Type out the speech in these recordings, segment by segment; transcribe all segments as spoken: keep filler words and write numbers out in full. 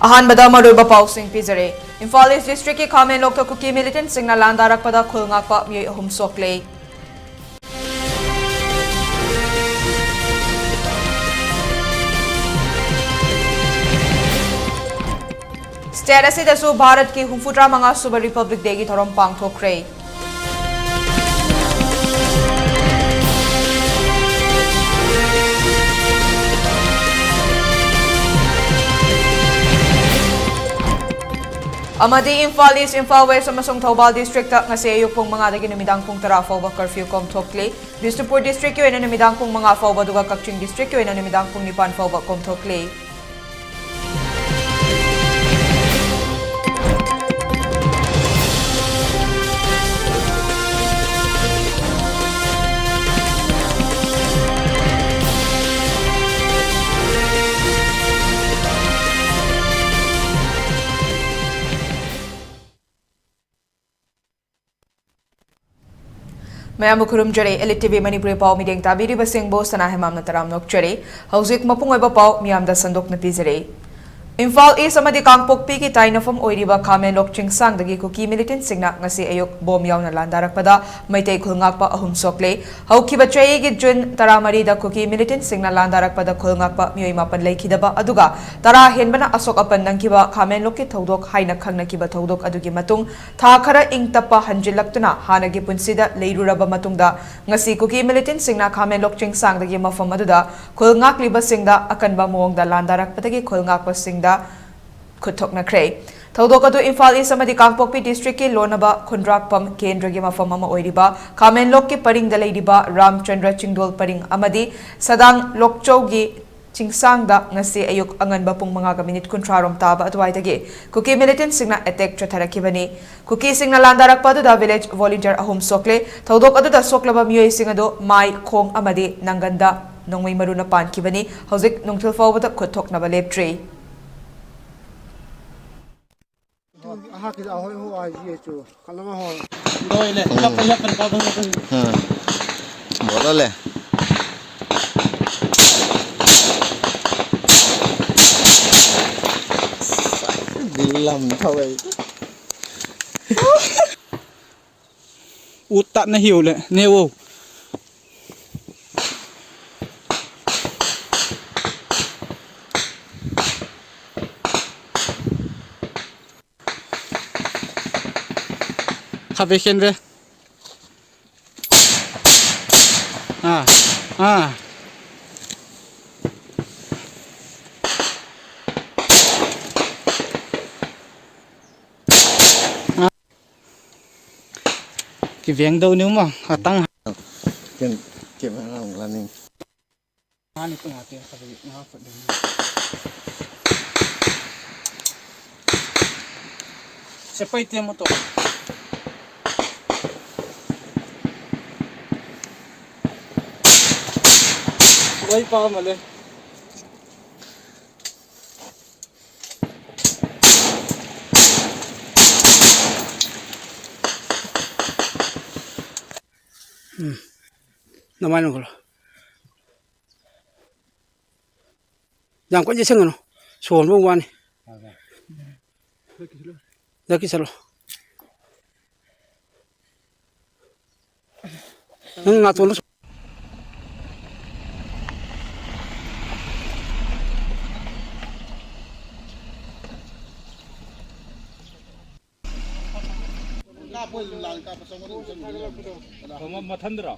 ꯑꯍꯥꯟꯕꯗ ꯃꯔꯨꯑꯣꯏꯕ ꯄꯥꯎꯁꯤꯡ ꯄꯤꯖꯔꯦ꯫ ꯏꯝꯐꯥꯜ ꯏꯁ ꯗꯤꯁꯇ꯭ꯔꯤꯛꯀꯤ ꯈꯥꯃꯦꯟꯂꯣꯛꯇ ꯀꯨꯀꯤ ꯃꯤꯂꯤꯇꯦꯟꯁꯤꯡꯅ ꯂꯥꯟꯗꯥꯔꯛꯄꯗ ꯈꯨꯜ ꯉꯥꯛꯄ ꯃꯤꯑꯣꯏ ꯑꯍꯨꯝ ꯁꯣꯛꯂꯦ꯫ ꯁ꯭ꯇꯦꯠ ꯑꯁꯤꯗꯁꯨ ꯚꯥꯔꯠꯀꯤ ꯍꯨꯝꯐꯨꯇꯔꯥ ꯃꯉꯥ ꯁꯨꯕ ꯔꯤꯄꯕ꯭ꯂꯤꯛ ꯗꯦꯒꯤ ꯊꯧꯔꯝ ꯄꯥꯡꯊꯣꯛꯈ꯭ꯔꯦ꯫ ꯑꯃꯗꯤ ꯏꯝꯐꯥꯜ ꯏꯁ, ꯏꯝꯐꯥꯜ ꯋꯦꯁ ꯑꯃꯁꯨꯡ ꯊꯧꯕꯥꯜ ꯗꯤꯁꯇ꯭ꯔꯤꯛꯇ ꯉꯁꯤ ꯑꯌꯨꯛ ꯄꯨꯡ ꯃꯉꯥꯗꯒꯤ ꯅꯨꯃꯤꯗꯥꯡ ꯄꯨꯡ ꯇꯔꯥ ꯐꯥꯎꯕ ꯀꯔꯐ꯭ꯌꯨ ꯀꯣꯝꯊꯣꯛꯂꯤ꯫ ꯕꯤꯁꯅꯨꯄꯨꯔ ꯗꯤꯁꯇ꯭ꯔꯤꯛꯀꯤ ꯑꯣꯏꯅ ꯅꯨꯃꯤꯗꯥꯡ ꯄꯨꯡ ꯃꯉꯥ ꯐꯥꯎꯕ, ꯑꯗꯨꯒ ꯀꯛꯆꯤꯡ ꯗꯤꯁꯇ꯭ꯔꯤꯛꯀꯤ ꯑꯣꯏꯅ ꯅꯨꯃꯤꯗꯥꯡ ꯄꯨꯡ ꯅꯤꯄꯥꯟ ꯐꯥꯎꯕ ꯀꯣꯝꯊꯣꯛꯂꯤ꯫ ꯃꯌꯥꯝꯕꯨ ꯈꯨꯔꯨꯝꯖꯔꯤ꯫ Elite ꯇꯤ ꯚꯤ ꯃꯅꯤꯄꯨꯔꯤ ꯄꯥꯎ ꯃꯤꯠꯌꯦꯡ ꯇꯥꯕꯤꯔꯤꯕꯁꯤꯡꯕꯨ ꯁꯅꯥ ꯍꯦꯃꯥꯝꯅ ꯇꯔꯥꯝꯅ ꯑꯣꯛꯆꯔꯤ꯫ ꯍꯧꯖꯤꯛ ꯃꯄꯨꯡ ꯑꯣꯏꯕ ꯄꯥꯎ ꯃꯤꯌꯥꯝꯗ ꯁꯟꯗꯣꯛꯅ ꯄꯤꯖꯔꯤ꯫ ꯏꯝꯐꯥꯜ ꯏꯁ ꯑꯃꯗꯤ ꯀꯥꯡꯄꯣꯛꯄꯤꯒꯤ ꯇꯥꯏꯅꯐꯝ ꯑꯣꯏꯔꯤꯕ ꯈꯥꯃꯦꯟꯂꯣꯛ ꯆꯤꯡꯁꯥꯡꯗꯒꯤ ꯀꯨꯀꯤ ꯃꯤꯂꯤꯇꯦꯟꯁꯤꯡꯅ ꯉꯁꯤ ꯑꯌꯨꯛ ꯕꯣꯝ ꯌꯥꯎꯅ ꯂꯥꯟꯗꯥꯔꯛꯄꯗ ꯃꯩꯇꯩ ꯈꯨꯜ ꯉꯥꯛꯄ ꯑꯍꯨꯝ ꯁꯣꯛꯂꯦ꯫ ꯍꯧꯈꯤꯕ ꯆꯍꯤꯒꯤ ꯖꯨꯟ ꯇꯔꯥꯃꯔꯤꯗ ꯀꯨꯀꯤ ꯃꯤꯂꯤꯇꯦꯟꯁꯤꯡꯅ ꯂꯥꯟꯗꯥꯔꯛꯄꯗ ꯈꯨꯜ ꯉꯥꯛꯄ ꯃꯤꯑꯣꯏ ꯃꯥꯄꯟ ꯂꯩꯈꯤꯗꯕ ꯑꯗꯨꯒ ꯇꯔꯥ ꯍꯦꯟꯕꯅ ꯑꯁꯣꯛ ꯑꯄꯟ ꯅꯪꯈꯤꯕ ꯈꯥꯃꯦꯟꯂꯣꯛꯀꯤ ꯊꯧꯗꯣꯛ ꯍꯥꯏꯅ ꯈꯪꯅꯈꯤꯕ ꯊꯧꯗꯣꯛ ꯑꯗꯨꯒꯤ ꯃꯇꯨꯡ ꯊꯥ ꯈꯔ ꯏꯪ ꯇꯞꯄ ꯍꯟꯖꯤꯜꯂꯛꯇꯨꯅ ꯍꯥꯟꯅꯒꯤ ꯄꯨꯟꯁꯤꯗ ꯂꯩꯔꯨꯔꯕ ꯃꯇꯨꯡꯗ, ꯉꯁꯤ ꯀꯨꯀꯤ ꯃꯤꯂꯤꯇꯦꯟꯁꯤꯡꯅ ꯈꯥꯃꯦꯟꯂꯣꯛ ꯆꯤꯡꯁꯥꯡꯗꯒꯤ ꯃꯐꯝ ꯑꯗꯨꯗ ꯈꯨꯜ ꯉꯥꯛꯂꯤꯕꯁꯤꯡꯗ ꯑꯀꯟꯕ ꯃꯑꯣꯡꯗ ꯂꯥꯟꯗꯥꯔꯛꯄꯗꯒꯤ ꯈꯨꯜ ꯉꯥꯛꯄꯁꯤꯡꯗ ꯈꯨꯠ ꯊꯣꯛꯅꯈ꯭ꯔꯦ꯫ ꯊꯧꯗꯣꯛ ꯑꯗꯨ ꯏꯝꯐꯥꯜ ꯏꯁ ꯑꯃꯗꯤ ꯀꯥꯡꯄꯣꯛꯄꯤ ꯗꯤꯁꯇ꯭ꯔꯤꯛꯀꯤ ꯂꯣꯟꯅꯕ ꯈꯨꯟꯗ꯭ꯔꯥꯛꯄꯝ ꯀꯦꯟꯗ꯭ꯔꯒꯤ ꯃꯐꯝ ꯑꯃ ꯑꯣꯏꯔꯤꯕ ꯈꯥꯃꯦꯟꯂꯣꯛꯀꯤ ꯄꯔꯤꯡꯗ ꯂꯩꯔꯤꯕ ꯔꯥꯝꯆꯟꯗ꯭ꯔ ꯆꯤꯡꯗꯣꯜ ꯄꯔꯤꯡ ꯑꯃꯗꯤ ꯁꯗꯥꯡ ꯂꯣꯛꯆꯧꯒꯤ ꯆꯤꯡꯁꯥꯡꯗ ꯉꯁꯤ ꯑꯌꯨꯛ ꯑꯉꯟꯕ ꯄꯨꯡ ꯃꯉꯥꯒ ꯃꯤꯅꯤꯠ ꯀꯨꯟꯊ꯭ꯔꯥ ꯔꯣꯝ ꯇꯥꯕ ꯑꯗꯨꯋꯥꯏꯗꯒꯤ ꯀꯨꯀꯤ ꯃꯤꯂꯤꯇꯦꯟꯁꯤꯡꯅ ꯑꯦꯇꯦꯛ ꯆꯠꯊꯔꯛꯈꯤꯕꯅꯤ꯫ ꯀꯨꯀꯤꯁꯤꯡꯅ ꯂꯥꯟꯗꯥꯔꯛꯄ ꯑꯗꯨꯗ ꯚꯤꯂꯦꯖ ꯚꯣꯂꯨꯟꯇꯤꯌꯔ ꯑꯍꯨꯝ ꯁꯣꯛꯂꯦ꯫ ꯊꯧꯗꯣꯛ ꯑꯗꯨꯗ ꯁꯣꯛꯂꯕ ꯃꯤꯑꯣꯏꯁꯤꯡ ꯑꯗꯨ ꯃꯥꯏ, ꯈꯣꯡ ꯑꯃꯗꯤ ꯅꯪꯒꯟꯗ ꯅꯣꯡꯃꯩ ꯃꯔꯨꯅ ꯄꯥꯟꯈꯤꯕꯅꯤ꯫ ꯍꯧꯖꯤꯛ ꯅꯨꯡꯊꯤꯜ ꯐꯥꯎꯕꯗ ꯈꯨꯠ ꯊꯣꯛꯅꯕ ꯂꯦꯞꯇ꯭ꯔꯤ꯫ ꯎꯝ꯫ ꯎꯝ꯫ ꯕꯣꯠꯂꯂꯦ꯫ ꯂꯝ ꯊꯧꯔꯛꯏ꯫ ꯎ ꯇꯠꯅ ꯍꯤꯎꯂꯦ ꯅꯦꯋꯣ꯫ ꯈꯥꯕꯩ ꯈꯦꯟꯕ꯫ ꯑꯥ, ꯑꯥ꯫ ꯀꯤꯕꯦꯡꯗꯧꯅꯤ ꯃ ꯉꯥꯛꯇꯪ꯫ ꯀꯦꯝ-, ꯀꯦꯃꯦꯔꯥ ꯑꯃꯨꯛ ꯂꯥꯅꯤꯡ꯫ ꯉꯥꯅꯤ ꯇꯣꯉꯥꯟ ꯇꯦ ꯍꯥꯏꯕꯗꯤ ꯉꯥ ꯐꯠꯂꯦ꯫ ꯁꯦ ꯄꯩꯇꯦ ꯃꯇꯣ꯫ ꯂꯣꯏ ꯄꯥꯝꯃꯜꯂꯦ꯫ ꯎꯝ꯫ ꯅꯃꯥꯏ ꯅꯣꯡꯈꯠꯂꯣ꯫ ꯌꯥꯝ ꯀꯟꯅ ꯌꯩꯁꯟꯒꯅꯨ꯫ ꯁꯣꯔ ꯍꯣꯟꯕ ꯋꯥꯅꯤ꯫ ꯗꯛꯀꯤ ꯆꯠꯂꯣ꯫ ꯅꯪ ꯅꯥꯇꯣꯟꯗ ꯃꯊꯟꯗꯔꯣ?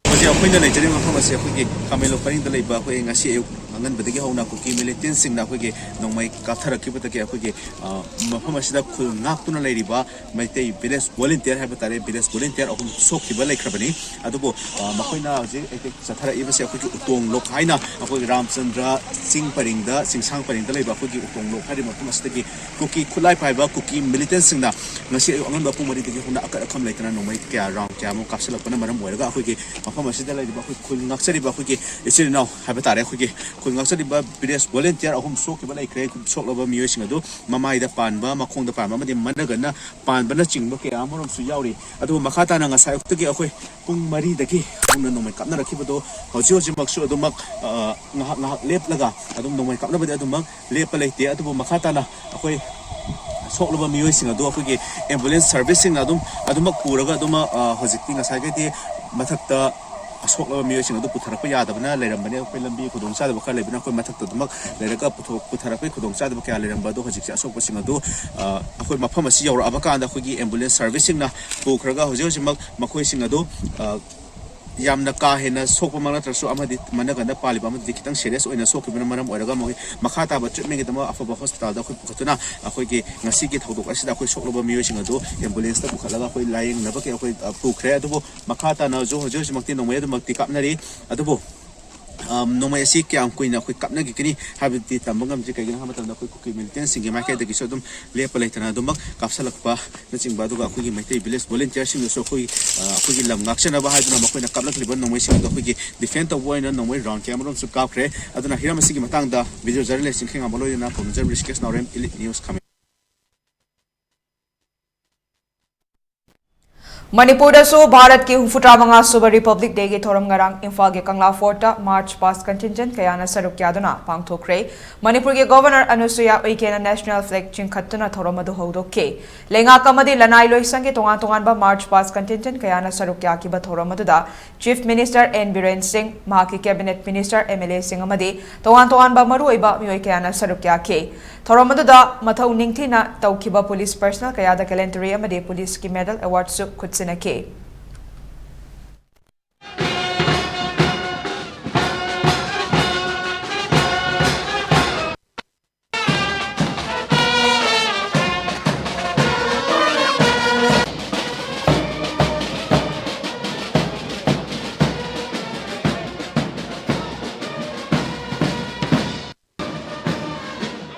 ꯍꯧꯖꯤꯛ ꯑꯩꯈꯣꯏꯅ ꯂꯩꯖꯔꯤꯕ ꯃꯐꯝ ꯑꯁꯤ ꯑꯩꯈꯣꯏꯒꯤ ꯀꯥꯃꯦꯟꯂꯣꯛ ꯄꯔꯤꯡꯗ ꯂꯩꯕ ꯑꯩꯈꯣꯏ ꯉꯁꯤ ꯑꯌꯨꯛ ꯑꯉꯟꯕꯗꯒꯤ ꯍꯧꯅ ꯀꯨꯀꯤ ꯃꯤꯂꯤꯇꯦꯟꯁꯤꯡꯅ ꯑꯩꯈꯣꯏꯒꯤ ꯅꯣꯡꯃꯩ ꯀꯥꯞꯊꯔꯛꯈꯤꯕꯗꯒꯤ ꯑꯩꯈꯣꯏꯒꯤ, ꯑ, ꯃꯐꯝ ꯑꯁꯤꯗ ꯈꯨꯜ ꯉꯥꯛꯇꯨꯅ ꯂꯩꯔꯤꯕ ꯃꯩꯇꯩ village volunteer ꯍꯥꯏꯕ ꯇꯥꯔꯦ, village volunteer ꯑꯍꯨꯝ ꯁꯣꯛꯈꯤꯕ ꯂꯩꯈ꯭ꯔꯕꯅꯤ꯫ ꯑꯗꯨꯕꯨ, ꯑ, ꯃꯈꯣꯏꯅ ꯍꯧꯖꯤꯛ ꯑꯦꯇꯦꯛ ꯆꯠꯊꯔꯛꯏꯕꯁꯦ ꯑꯩꯈꯣꯏꯒꯤ ꯎꯇꯣꯡ ꯂꯣꯛ ꯍꯥꯏꯅ ꯑꯩꯈꯣꯏꯒꯤ ꯔꯥꯝꯆꯟꯗ꯭ꯔ ꯆꯤꯡ ꯄꯔꯤꯡꯗ, ꯆꯤꯡꯁꯥꯡ ꯄꯔꯤꯡꯗ ꯂꯩꯕ ꯑꯩꯈꯣꯏꯒꯤ ꯎꯇꯣꯡ ꯂꯣꯛ ꯍꯥꯏꯔꯤꯕ ꯃꯐꯝ ꯑꯁꯤꯗꯒꯤ ꯀꯨꯀꯤ ꯈꯨꯠꯂꯥꯏ ꯄꯥꯏꯕ ꯀꯨꯀꯤ ꯃꯤꯂꯤꯇꯦꯟꯁꯤꯡꯅ ꯉꯁꯤ ꯑꯌꯨꯛ ꯑꯉꯟꯕ ꯄꯨꯡ ꯃꯔꯤꯗꯒꯤ ꯍꯧꯅ ꯑꯀꯠ ꯑꯈꯝ ꯂꯩꯇꯅ ꯅꯣꯡꯃꯩ ꯀꯌꯥ, ꯔꯥꯎꯟ ꯀꯌꯥ ꯑꯃ ꯀꯥꯞꯁꯤꯜꯂꯛꯄꯅ ꯃꯔꯝ ꯑꯣꯏꯔꯒ ꯑꯩꯈꯣꯏꯒꯤ ꯃꯐꯝ ꯑꯁꯤꯗ ꯂꯩꯔꯤꯕ ꯑꯩꯈꯣꯏ ꯈꯨꯜ ꯉꯥꯛꯆꯔꯤꯕ ꯑꯩꯈꯣꯏꯒꯤ ꯏꯆꯤꯜ ꯏꯅꯥꯎ ꯍꯥꯏꯕ ꯇꯥꯔꯦ, ꯑꯩꯈꯣꯏꯒꯤ ꯉꯥꯛꯆꯔꯤꯕ village volunteer ꯑꯍꯨꯝ ꯁꯣꯛꯈꯤꯕ ꯂꯩꯈ꯭ꯔꯦ꯫ ꯁꯣꯛꯂꯕ ꯃꯤꯑꯣꯏꯁꯤꯡ ꯑꯗꯨ ꯃꯃꯥꯏꯗ ꯄꯥꯟꯕ, ꯃꯈꯣꯡꯗ ꯄꯥꯟꯕ ꯑꯃꯗꯤ ꯃꯅꯒꯟꯅ ꯄꯥꯟꯕꯅꯆꯤꯡꯕ ꯀꯌꯥ ꯑꯃꯔꯣꯝꯁꯨ ꯌꯥꯎꯔꯤ꯫ ꯑꯗꯨꯕꯨ ꯃꯈꯥ ꯇꯥꯅ ꯉꯁꯥꯏ ꯑꯌꯨꯛꯇꯒꯤ ꯑꯩꯈꯣꯏ ꯄꯨꯡ ꯃꯔꯤꯗꯒꯤ ꯍꯧꯅ ꯅꯣꯡꯃꯩ ꯀꯥꯞꯅꯔꯛꯈꯤꯕꯗꯣ ꯍꯧꯖꯤꯛ ꯍꯧꯖꯤꯛꯃꯛꯁꯨ ꯑꯗꯨꯃꯛ, ꯑ, ꯉꯥꯏꯍꯥꯛ ꯉꯥꯏꯍꯥꯛ ꯂꯦꯞꯂꯒ ꯑꯗꯨꯝ ꯅꯣꯡꯃꯩ ꯀꯥꯞꯅꯕꯗꯤ ꯑꯗꯨꯃꯛ ꯂꯦꯞꯄ ꯂꯩꯇꯦ꯫ ꯑꯗꯨꯕꯨ ꯃꯈꯥ ꯇꯥꯅ ꯑꯩꯈꯣꯏ ꯁꯣꯛꯂꯕ ꯃꯤꯑꯣꯏꯁꯤꯡ ꯑꯗꯨ ꯑꯩꯈꯣꯏꯒꯤ ambulance serviceꯁꯤꯡꯅ ꯑꯗꯨꯝ ꯑꯗꯨꯃꯛ ꯄꯨꯔꯒ ꯑꯗꯨꯃꯛ, ꯑ, ꯍꯧꯖꯤꯛꯇꯤ ꯉꯁꯥꯏꯒꯩꯗꯤ ꯃꯊꯛꯇ ꯁꯣꯛꯂꯕ ꯃꯤꯑꯣꯏꯁꯤꯡ ꯑꯗꯨ ꯄꯨꯊꯔꯛꯄ ꯌꯥꯗꯕꯅ ꯂꯩꯔꯝꯕꯅꯤ꯫ ꯑꯩꯈꯣꯏ ꯂꯝꯕꯤ ꯈꯨꯗꯣꯡꯆꯥꯗꯕ ꯈꯔ ꯂꯩꯕꯅ ꯑꯩꯈꯣꯏ ꯃꯊꯛꯇ ꯑꯗꯨꯃꯛ ꯂꯩꯔꯒ ꯄꯨꯊꯣꯛ-, ꯄꯨꯊꯔꯛꯄꯒꯤ ꯈꯨꯗꯣꯡꯆꯥꯗꯕ ꯀꯌꯥ ꯂꯩꯔꯝꯕ ꯑꯗꯣ ꯍꯧꯖꯤꯛꯁꯦ ꯑꯁꯣꯛꯄꯁꯤꯡ ꯑꯗꯨ, ꯑ, ꯑꯩꯈꯣꯏ ꯃꯐꯝ ꯑꯁꯤ ꯌꯧꯔꯛꯑꯕ ꯀꯥꯟꯗ ꯑꯩꯈꯣꯏꯒꯤ ambulance serviceꯁꯤꯡꯅ ꯄꯨꯈ꯭ꯔꯒ ꯍꯧꯖꯤꯛ ꯍꯧꯖꯤꯛꯃꯛ ꯃꯈꯣꯏꯁꯤꯡ ꯑꯗꯨ, ꯑ, ꯌꯥꯝꯅ ꯀꯥ ꯍꯦꯟꯅ ꯁꯣꯛꯄꯃꯛ ꯅꯠꯇ꯭ꯔꯁꯨ ꯑꯃꯗꯤ ꯃꯅꯒꯟꯗ ꯄꯥꯜꯂꯤꯕ ꯑꯃꯗꯤ ꯈꯤꯇꯪ serious ꯑꯣꯏꯅ ꯁꯣꯛꯈꯤꯕꯅ ꯃꯔꯝ ꯑꯣꯏꯔꯒ ꯃꯈꯣꯏ ꯃꯈꯥ ꯇꯥꯕ treatmentꯒꯤꯗꯃꯛ ꯑꯐꯕ hospitalꯗ ꯑꯩꯈꯣꯏ ꯄꯨꯈꯠꯇꯨꯅ ꯑꯩꯈꯣꯏꯒꯤ ꯉꯁꯤꯒꯤ ꯊꯧꯗꯣꯛ ꯑꯁꯤꯗ ꯑꯩꯈꯣꯏ ꯁꯣꯛꯂꯕ ꯃꯤꯑꯣꯏꯁꯤꯡ ꯑꯗꯨ ambulanceꯇ ꯄꯨꯈꯠꯂꯒ ꯑꯩꯈꯣꯏ ꯂꯥꯌꯦꯡꯅꯕꯒꯤ ꯑꯩꯈꯣꯏ, ꯑ, ꯄꯨꯈ꯭ꯔꯦ꯫ ꯑꯗꯨꯕꯨ ꯃꯈꯥ ꯇꯥꯅꯁꯨ ꯍꯧꯖꯤꯛ ꯍꯧꯖꯤꯛꯃꯛꯇꯤ ꯅꯣꯡꯃꯩ ꯑꯗꯨꯃꯛꯇꯤ ꯀꯥꯞꯅꯔꯤ꯫ ꯑꯗꯨꯕꯨ, ꯑ, ꯅꯣꯡꯃꯩ ꯑꯁꯤ ꯀꯌꯥꯝ ꯀꯨꯏꯅ ꯑꯩꯈꯣꯏ ꯀꯥꯞꯅꯈꯤꯒꯅꯤ ꯍꯥꯏꯕꯗꯤ ꯇꯝꯕ ꯉꯝꯗ꯭ꯔꯤ꯫ ꯀꯩꯒꯤꯅꯣ ꯍꯥꯏꯕ ꯃꯇꯝꯗ ꯑꯩꯈꯣꯏ ꯀꯨꯀꯤ militantꯁꯤꯡꯒꯤ ꯃꯥꯏꯀꯩꯗꯒꯤꯁꯨ ꯑꯗꯨꯝ ꯂꯦꯞꯄ ꯂꯩꯇꯅ ꯑꯗꯨꯃꯛ ꯀꯥꯞꯁꯤꯜꯂꯛꯄ ꯅꯆꯤꯡꯕ, ꯑꯗꯨꯒ ꯑꯩꯈꯣꯏꯒꯤ ꯃꯩꯇꯩ village volunteerꯁꯤꯡꯅꯁꯨ ꯑꯩꯈꯣꯏ, ꯑ, ꯑꯩꯈꯣꯏꯒꯤ ꯂꯝ ꯉꯥꯛꯆꯅꯕ ꯍꯥꯏꯗꯨꯅ ꯃꯈꯣꯏꯅ ꯀꯥꯞꯂꯛꯂꯤꯕ ꯅꯣꯡꯃꯩꯁꯤꯡ ꯑꯗꯣ ꯑꯩꯈꯣꯏꯒꯤ defend ꯇꯧꯕ ꯑꯣꯏꯅ ꯅꯣꯡꯃꯩ round ꯀꯌꯥ ꯑꯃꯔꯣꯝꯁꯨ ꯀꯥꯞꯈ꯭ꯔꯦ꯫ ꯑꯗꯨꯅ ꯍꯤꯔꯝ ꯑꯁꯤꯒꯤ ꯃꯇꯥꯡꯗ video journalist ꯆꯤꯡꯈꯩꯉꯥꯝꯕ ꯂꯣꯏꯅꯅ ꯄ꯭ꯔꯣꯐꯦꯁꯔ ꯔꯤꯁꯤꯀꯦꯁ ꯅꯥꯎꯔꯦꯝ, Elite News, ꯈꯥꯃꯦꯟ꯫ ꯃꯅꯤꯄꯨꯔꯗꯁꯨ ꯚꯥꯔꯠꯀꯤ ꯍꯨꯝꯐꯨꯇꯔꯥ ꯃꯉꯥ ꯁꯨꯕ Republic Dayꯒꯤ ꯊꯧꯔꯝ ꯉꯔꯥꯡ ꯏꯝꯐꯥꯜꯒꯤ ꯀꯪꯂꯥ Fortꯇ March Past contingent ꯀꯌꯥꯅ ꯁꯔꯨꯛ ꯌꯥꯗꯨꯅ ꯄꯥꯡꯊꯣꯛꯈ꯭ꯔꯦ꯫ ꯃꯅꯤꯄꯨꯔꯒꯤ Governor ꯑꯅꯨꯁꯨꯌꯥ ꯎꯏꯀꯦꯅ national flag ꯆꯤꯡꯈꯠꯇꯨꯅ ꯊꯧꯔꯝ ꯑꯗꯨ ꯍꯧꯗꯣꯛꯈꯤ꯫ ꯂꯩꯉꯥꯛ ꯑꯃꯗꯤ ꯂꯅꯥꯏ ꯂꯣꯏꯁꯪꯒꯤ ꯇꯣꯉꯥꯟ ꯇꯣꯉꯥꯟꯕ March Past contingent ꯀꯌꯥꯅ ꯁꯔꯨꯛ ꯌꯥꯈꯤꯕ ꯊꯧꯔꯝ ꯑꯗꯨꯗ Chief Minister N ꯕꯤꯔꯦꯟ ꯁꯤꯡ, ꯃꯍꯥꯛꯀꯤ Cabinet Minister, MLAꯁꯤꯡ ꯑꯃꯗꯤ ꯇꯣꯉꯥꯟ ꯇꯣꯉꯥꯟꯕ ꯃꯔꯨꯑꯣꯏꯕ ꯃꯤꯑꯣꯏ ꯀꯌꯥꯅ ꯁꯔꯨꯛ ꯌꯥꯈꯤ꯫ ꯊꯧꯔꯝ ꯑꯗꯨꯗ ꯃꯊꯧ ꯅꯤꯡꯊꯤꯅ ꯇꯧꯈꯤꯕ police personnel ꯀꯌꯥꯗ gallantry ꯑꯃꯗꯤ policeꯀꯤ medal awardꯁꯨ ꯈꯨꯠꯁꯤꯟꯅꯈꯤ꯫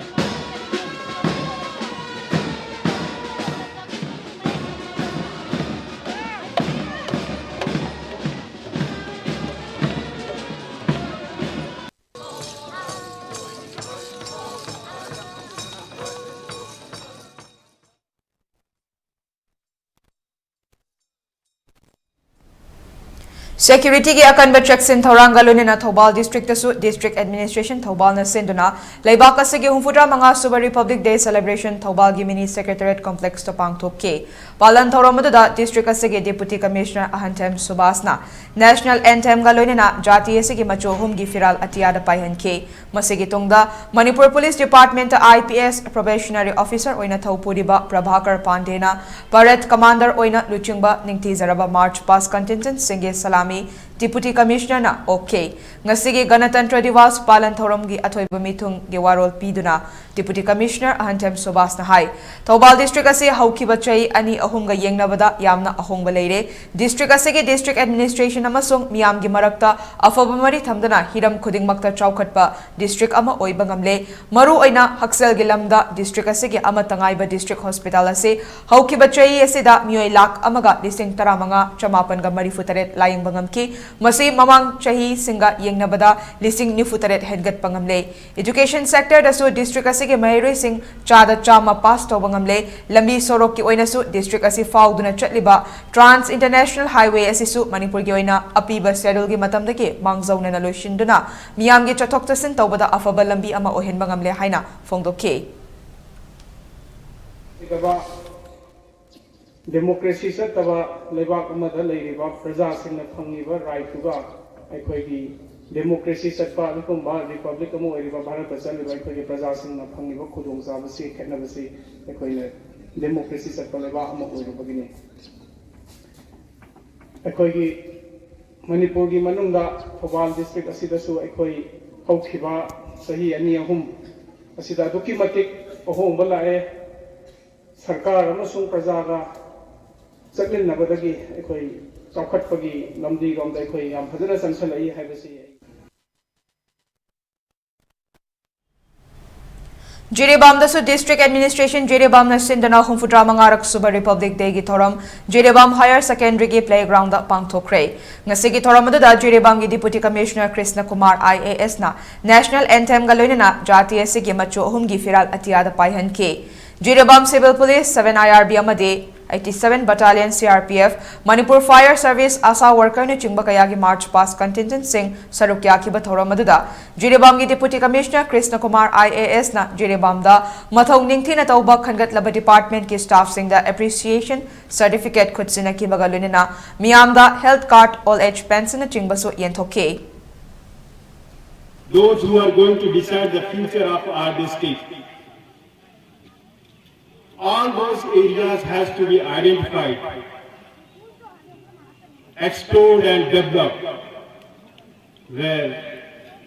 Security-ꯒꯤ ꯑꯀꯟꯕ ꯆꯦꯛꯁꯤꯟ ꯊꯧꯔꯥꯡꯒ ꯂꯣꯏꯅꯅ ꯊꯧꯕꯥꯜ district-ꯇꯁꯨ District Administration ꯊꯧꯕꯥꯜꯅ ꯁꯤꯟꯗꯨꯅ ꯂꯩꯕꯥꯛ ꯑꯁꯤꯒꯤ ꯍꯨꯝꯐꯨꯇꯔꯥ ꯃꯉꯥ ꯁꯨꯕ Republic Day celebration ꯊꯧꯕꯥꯜꯒꯤ Mini Secretariat Complex-ꯇ ꯄꯥꯡꯊꯣꯛꯈꯤ꯫ ꯄꯥꯂꯟ ꯊꯧꯔꯝ ꯑꯗꯨꯗ district ꯑꯁꯤꯒꯤ Deputy Commissioner ꯑꯍꯟꯊꯦꯝ ꯁꯨꯕꯥꯁꯅ National Anthem-ꯒ ꯂꯣꯏꯅꯅ ꯖꯥꯇꯤ ꯑꯁꯤꯒꯤ ꯃꯆꯨ ꯑꯍꯨꯝꯒꯤ ꯐꯤꯔꯥꯜ ꯑꯇꯤꯌꯥꯗ ꯄꯥꯏꯍꯟꯈꯤ꯫ ꯃꯁꯤꯒꯤ ꯇꯨꯡꯗ Manipur Police Department-ꯇ I P S probationary officer ꯑꯣꯏꯅ ꯊꯧ ꯄꯨꯔꯤꯕ ꯄ꯭ꯔꯚꯥꯀꯔ ꯄꯥꯟꯗꯦꯅ parade commander ꯑꯣꯏꯅ ꯂꯨꯆꯤꯡꯕ ꯅꯤꯡꯊꯤꯖꯔꯕ March past contingent-ꯁꯤꯡꯒꯤ ꯁꯂꯥꯃꯤ Deputy Commissioner-ꯅ ꯑꯣꯛꯈꯤ꯫ ꯉꯁꯤꯒꯤ ꯒꯅꯇꯟꯇ꯭ꯔ ꯗꯤꯋꯥꯁ ꯄꯥꯂꯟ ꯊꯧꯔꯝꯒꯤ ꯑꯊꯣꯏꯕ ꯃꯤꯊꯨꯡꯒꯤ ꯋꯥꯔꯣꯜ ꯄꯤꯗꯨꯅ Deputy Commissioner ꯑꯍꯟꯊꯦꯝ ꯁꯨꯕꯥꯁꯅ ꯍꯥꯏ, ꯊꯧꯕꯥꯜ district ꯑꯁꯤ ꯍꯧꯈꯤꯕ ꯆꯍꯤ ꯑꯅꯤ ꯑꯍꯨꯝꯒ ꯌꯦꯡꯅꯕꯗ ꯌꯥꯝꯅ ꯑꯍꯣꯡꯕ ꯂꯩꯔꯦ꯫ District ꯑꯁꯤꯒꯤ District Administration ꯑꯃꯁꯨꯡ ꯃꯤꯌꯥꯝꯒꯤ ꯃꯔꯛꯇ ꯑꯐꯕ ꯃꯔꯤ ꯊꯝꯗꯨꯅ ꯍꯤꯔꯝ ꯈꯨꯗꯤꯡꯃꯛꯇ ꯆꯥꯎꯈꯠꯄ district ꯑꯃ ꯑꯣꯏꯕ ꯉꯝꯂꯦ꯫ ꯃꯔꯨ ꯑꯣꯏꯅ ꯍꯛꯁꯦꯜꯒꯤ ꯂꯝꯗ district ꯑꯁꯤꯒꯤ ꯑꯃꯠꯇ ꯉꯥꯏꯕ district hospital ꯑꯁꯤ ꯍꯧꯈꯤꯕ ꯆꯍꯤ ꯑꯁꯤꯗ ꯃꯤꯑꯣꯏ ꯂꯥꯈ ꯑꯃꯒ ꯂꯤꯁꯤꯡ ꯇꯔꯥꯃꯉꯥ ꯆꯃꯥꯄꯟꯒ ꯃꯔꯤꯐꯨꯇꯔꯦꯠ ꯂꯥꯌꯦꯡꯕ ꯉꯝꯈꯤ꯫ ꯃꯁꯤ ꯃꯃꯥꯡ ꯆꯍꯤꯁꯤꯡꯒ ꯌꯦꯡꯅꯕꯗ ꯂꯤꯁꯤꯡ ꯅꯤꯐꯨꯇꯔꯦꯠ ꯍꯦꯟꯒꯠꯄ ꯉꯝꯂꯦ꯫ Education sector-ꯗꯁꯨ district ꯑꯁꯤꯒꯤ ꯃꯍꯩꯔꯣꯏꯁꯤꯡ ꯆꯥꯗ ꯆꯥꯝꯃ pass ꯇꯧꯕ ꯉꯝꯂꯦ꯫ ꯂꯝꯕꯤ ꯁꯣꯔꯣꯛꯀꯤ ꯑꯣꯏꯅꯁꯨ district ꯑꯁꯤ ꯐꯥꯎꯗꯨꯅ ꯆꯠꯂꯤꯕ Trans International Highway ꯑꯁꯤꯁꯨ ꯃꯅꯤꯄꯨꯔꯒꯤ ꯑꯣꯏꯅ ꯑꯄꯤꯕ scheduleꯒꯤ ꯃꯇꯝꯗꯒꯤ ꯃꯥꯡꯖꯧꯅꯅ ꯂꯣꯏꯁꯤꯟꯗꯨꯅ ꯃꯤꯌꯥꯝꯒꯤ ꯆꯠꯊꯣꯛ ꯆꯠꯁꯤꯟ ꯇꯧꯕꯗ ꯑꯐꯕ ꯂꯝꯕꯤ ꯑꯃ ꯑꯣꯏꯍꯟꯕ ꯉꯝꯂꯦ ꯍꯥꯏꯅ ꯐꯣꯡꯗꯣꯛꯈꯤ꯫ ꯗꯦꯃꯣꯀ꯭ꯔꯦꯁꯤ ꯆꯠꯇꯕ ꯂꯩꯕꯥꯛ ꯑꯃꯗ ꯂꯩꯔꯤꯕ ꯄ꯭ꯔꯖꯥꯁꯤꯡꯅ ꯐꯪꯉꯤꯕ ꯔꯥꯏꯠꯇꯨꯒ ꯑꯩꯈꯣꯏꯒꯤ ꯗꯦꯃꯣꯀ꯭ꯔꯦꯁꯤ ꯆꯠꯄ ꯑꯗꯨꯒꯨꯝꯕ ꯔꯤꯄꯕ꯭ꯂꯤꯛ ꯑꯃ ꯑꯣꯏꯔꯤꯕ ꯚꯥꯔꯠꯇ ꯆꯠꯂꯤꯕ ꯑꯩꯈꯣꯏꯒꯤ ꯄ꯭ꯔꯖꯥꯁꯤꯡꯅ ꯐꯪꯉꯤꯕ ꯈꯨꯗꯣꯡꯆꯥꯕꯁꯤ ꯈꯦꯠꯅꯕꯁꯤ ꯑꯩꯈꯣꯏꯅ ꯗꯦꯃꯣꯀ꯭ꯔꯦꯁꯤ ꯆꯠꯄ ꯂꯩꯕꯥꯛ ꯑꯃ ꯑꯣꯏꯔꯨꯕꯒꯤꯅꯤ꯫ ꯑꯩꯈꯣꯏꯒꯤ ꯃꯅꯤꯄꯨꯔꯒꯤ ꯃꯅꯨꯡꯗ ꯊꯧꯕꯥꯜ ꯗꯤꯁꯇ꯭ꯔꯤꯛ ꯑꯁꯤꯗꯁꯨ ꯑꯩꯈꯣꯏ ꯍꯧꯈꯤꯕ ꯆꯍꯤ ꯑꯅꯤ ꯑꯍꯨꯝ ꯑꯁꯤꯗ ꯑꯗꯨꯛꯀꯤ ꯃꯇꯤꯛ ꯑꯍꯣꯡꯕ ꯂꯥꯛꯑꯦ꯫ ꯁꯔꯀꯥꯔ ꯑꯃꯁꯨꯡ ꯄ꯭ꯔꯖꯥꯒ ꯆꯠꯃꯤꯟꯅꯕꯗꯒꯤ ꯑꯩꯈꯣꯏ ꯆꯥꯎꯈꯠꯄꯒꯤ ꯂꯝꯕꯤꯔꯣꯝꯗ ꯑꯩꯈꯣꯏ ꯌꯥꯝ ꯐꯖꯅ ꯆꯪꯁꯤꯜꯂꯛꯏ ꯍꯥꯏꯕꯁꯤ ꯑꯩ ꯖꯤꯔꯤꯕꯥꯝꯗꯁꯨ District Administration ꯖꯤꯔꯤꯕꯥꯝꯅ ꯁꯤꯟꯗꯨꯅ ꯍꯨꯝꯐꯨꯇꯔꯥ ꯃꯉꯥꯔꯛ ꯁꯨꯕ Republic Day-ꯒꯤ ꯊꯧꯔꯝ ꯖꯤꯔꯤꯕꯥꯝ Higher Secondary-ꯒꯤ playground-ꯗ ꯄꯥꯡꯊꯣꯛꯈ꯭ꯔꯦ꯫ ꯉꯁꯤꯒꯤ ꯊꯧꯔꯝ ꯑꯗꯨꯗ ꯖꯤꯔꯤꯕꯥꯝꯒꯤ Deputy Commissioner Krishna Kumar I A S-ꯅ National Anthem-ꯒ ꯂꯣꯏꯅꯅ ꯖꯥꯇꯤ ꯑꯁꯤꯒꯤ ꯃꯆꯨ ꯑꯍꯨꯝꯒꯤ ꯐꯤꯔꯥꯜ ꯑꯇꯤꯌꯥꯗ ꯄꯥꯏꯍꯟꯈꯤ꯫ Jiribam Civil Police, seven I R B ꯑꯃꯗꯤ eighty seven Battalion C R P F, Manipur Fire Service, ASHA worker ꯅꯆꯤꯡꯕ ꯀꯌꯥꯒꯤ March past contingent ꯁꯤꯡ ꯁꯔꯨꯛ ꯌꯥꯈꯤꯕ ꯊꯧꯔꯝ ꯑꯗꯨꯗ ꯖꯤꯔꯤꯕꯥꯝꯒꯤ Deputy Commissioner Krishna Kumar I A S ꯅ ꯖꯤꯔꯤꯕꯥꯝꯗ ꯃꯊꯧ ꯅꯤꯡꯊꯤꯅ ꯇꯧꯕ ꯈꯟꯒꯠꯂꯕ department ꯀꯤ staff ꯁꯤꯡꯗ appreciation certificate ꯈꯨꯠꯁꯤꯟꯅꯈꯤꯕꯒ ꯂꯣꯏꯅꯅ ꯃꯤꯌꯥꯝꯗ health card, old age pension ꯅꯆꯤꯡꯕꯁꯨ ꯌꯦꯟꯊꯣꯛꯈꯤ꯫ Those who are going to decide the future of our district. All those areas has to be identified, explored and developed, where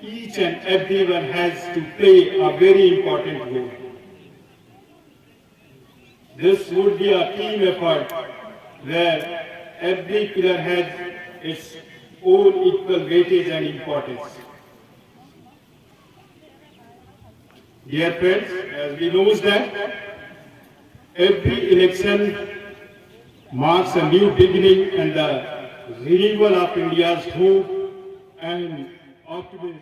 each and everyone has to play a very important role. This would be a team effort where every pillar has its own equal weightage and importance. Dear friends, as we know that every election marks a new beginning and the renewal of India's hope and optimism.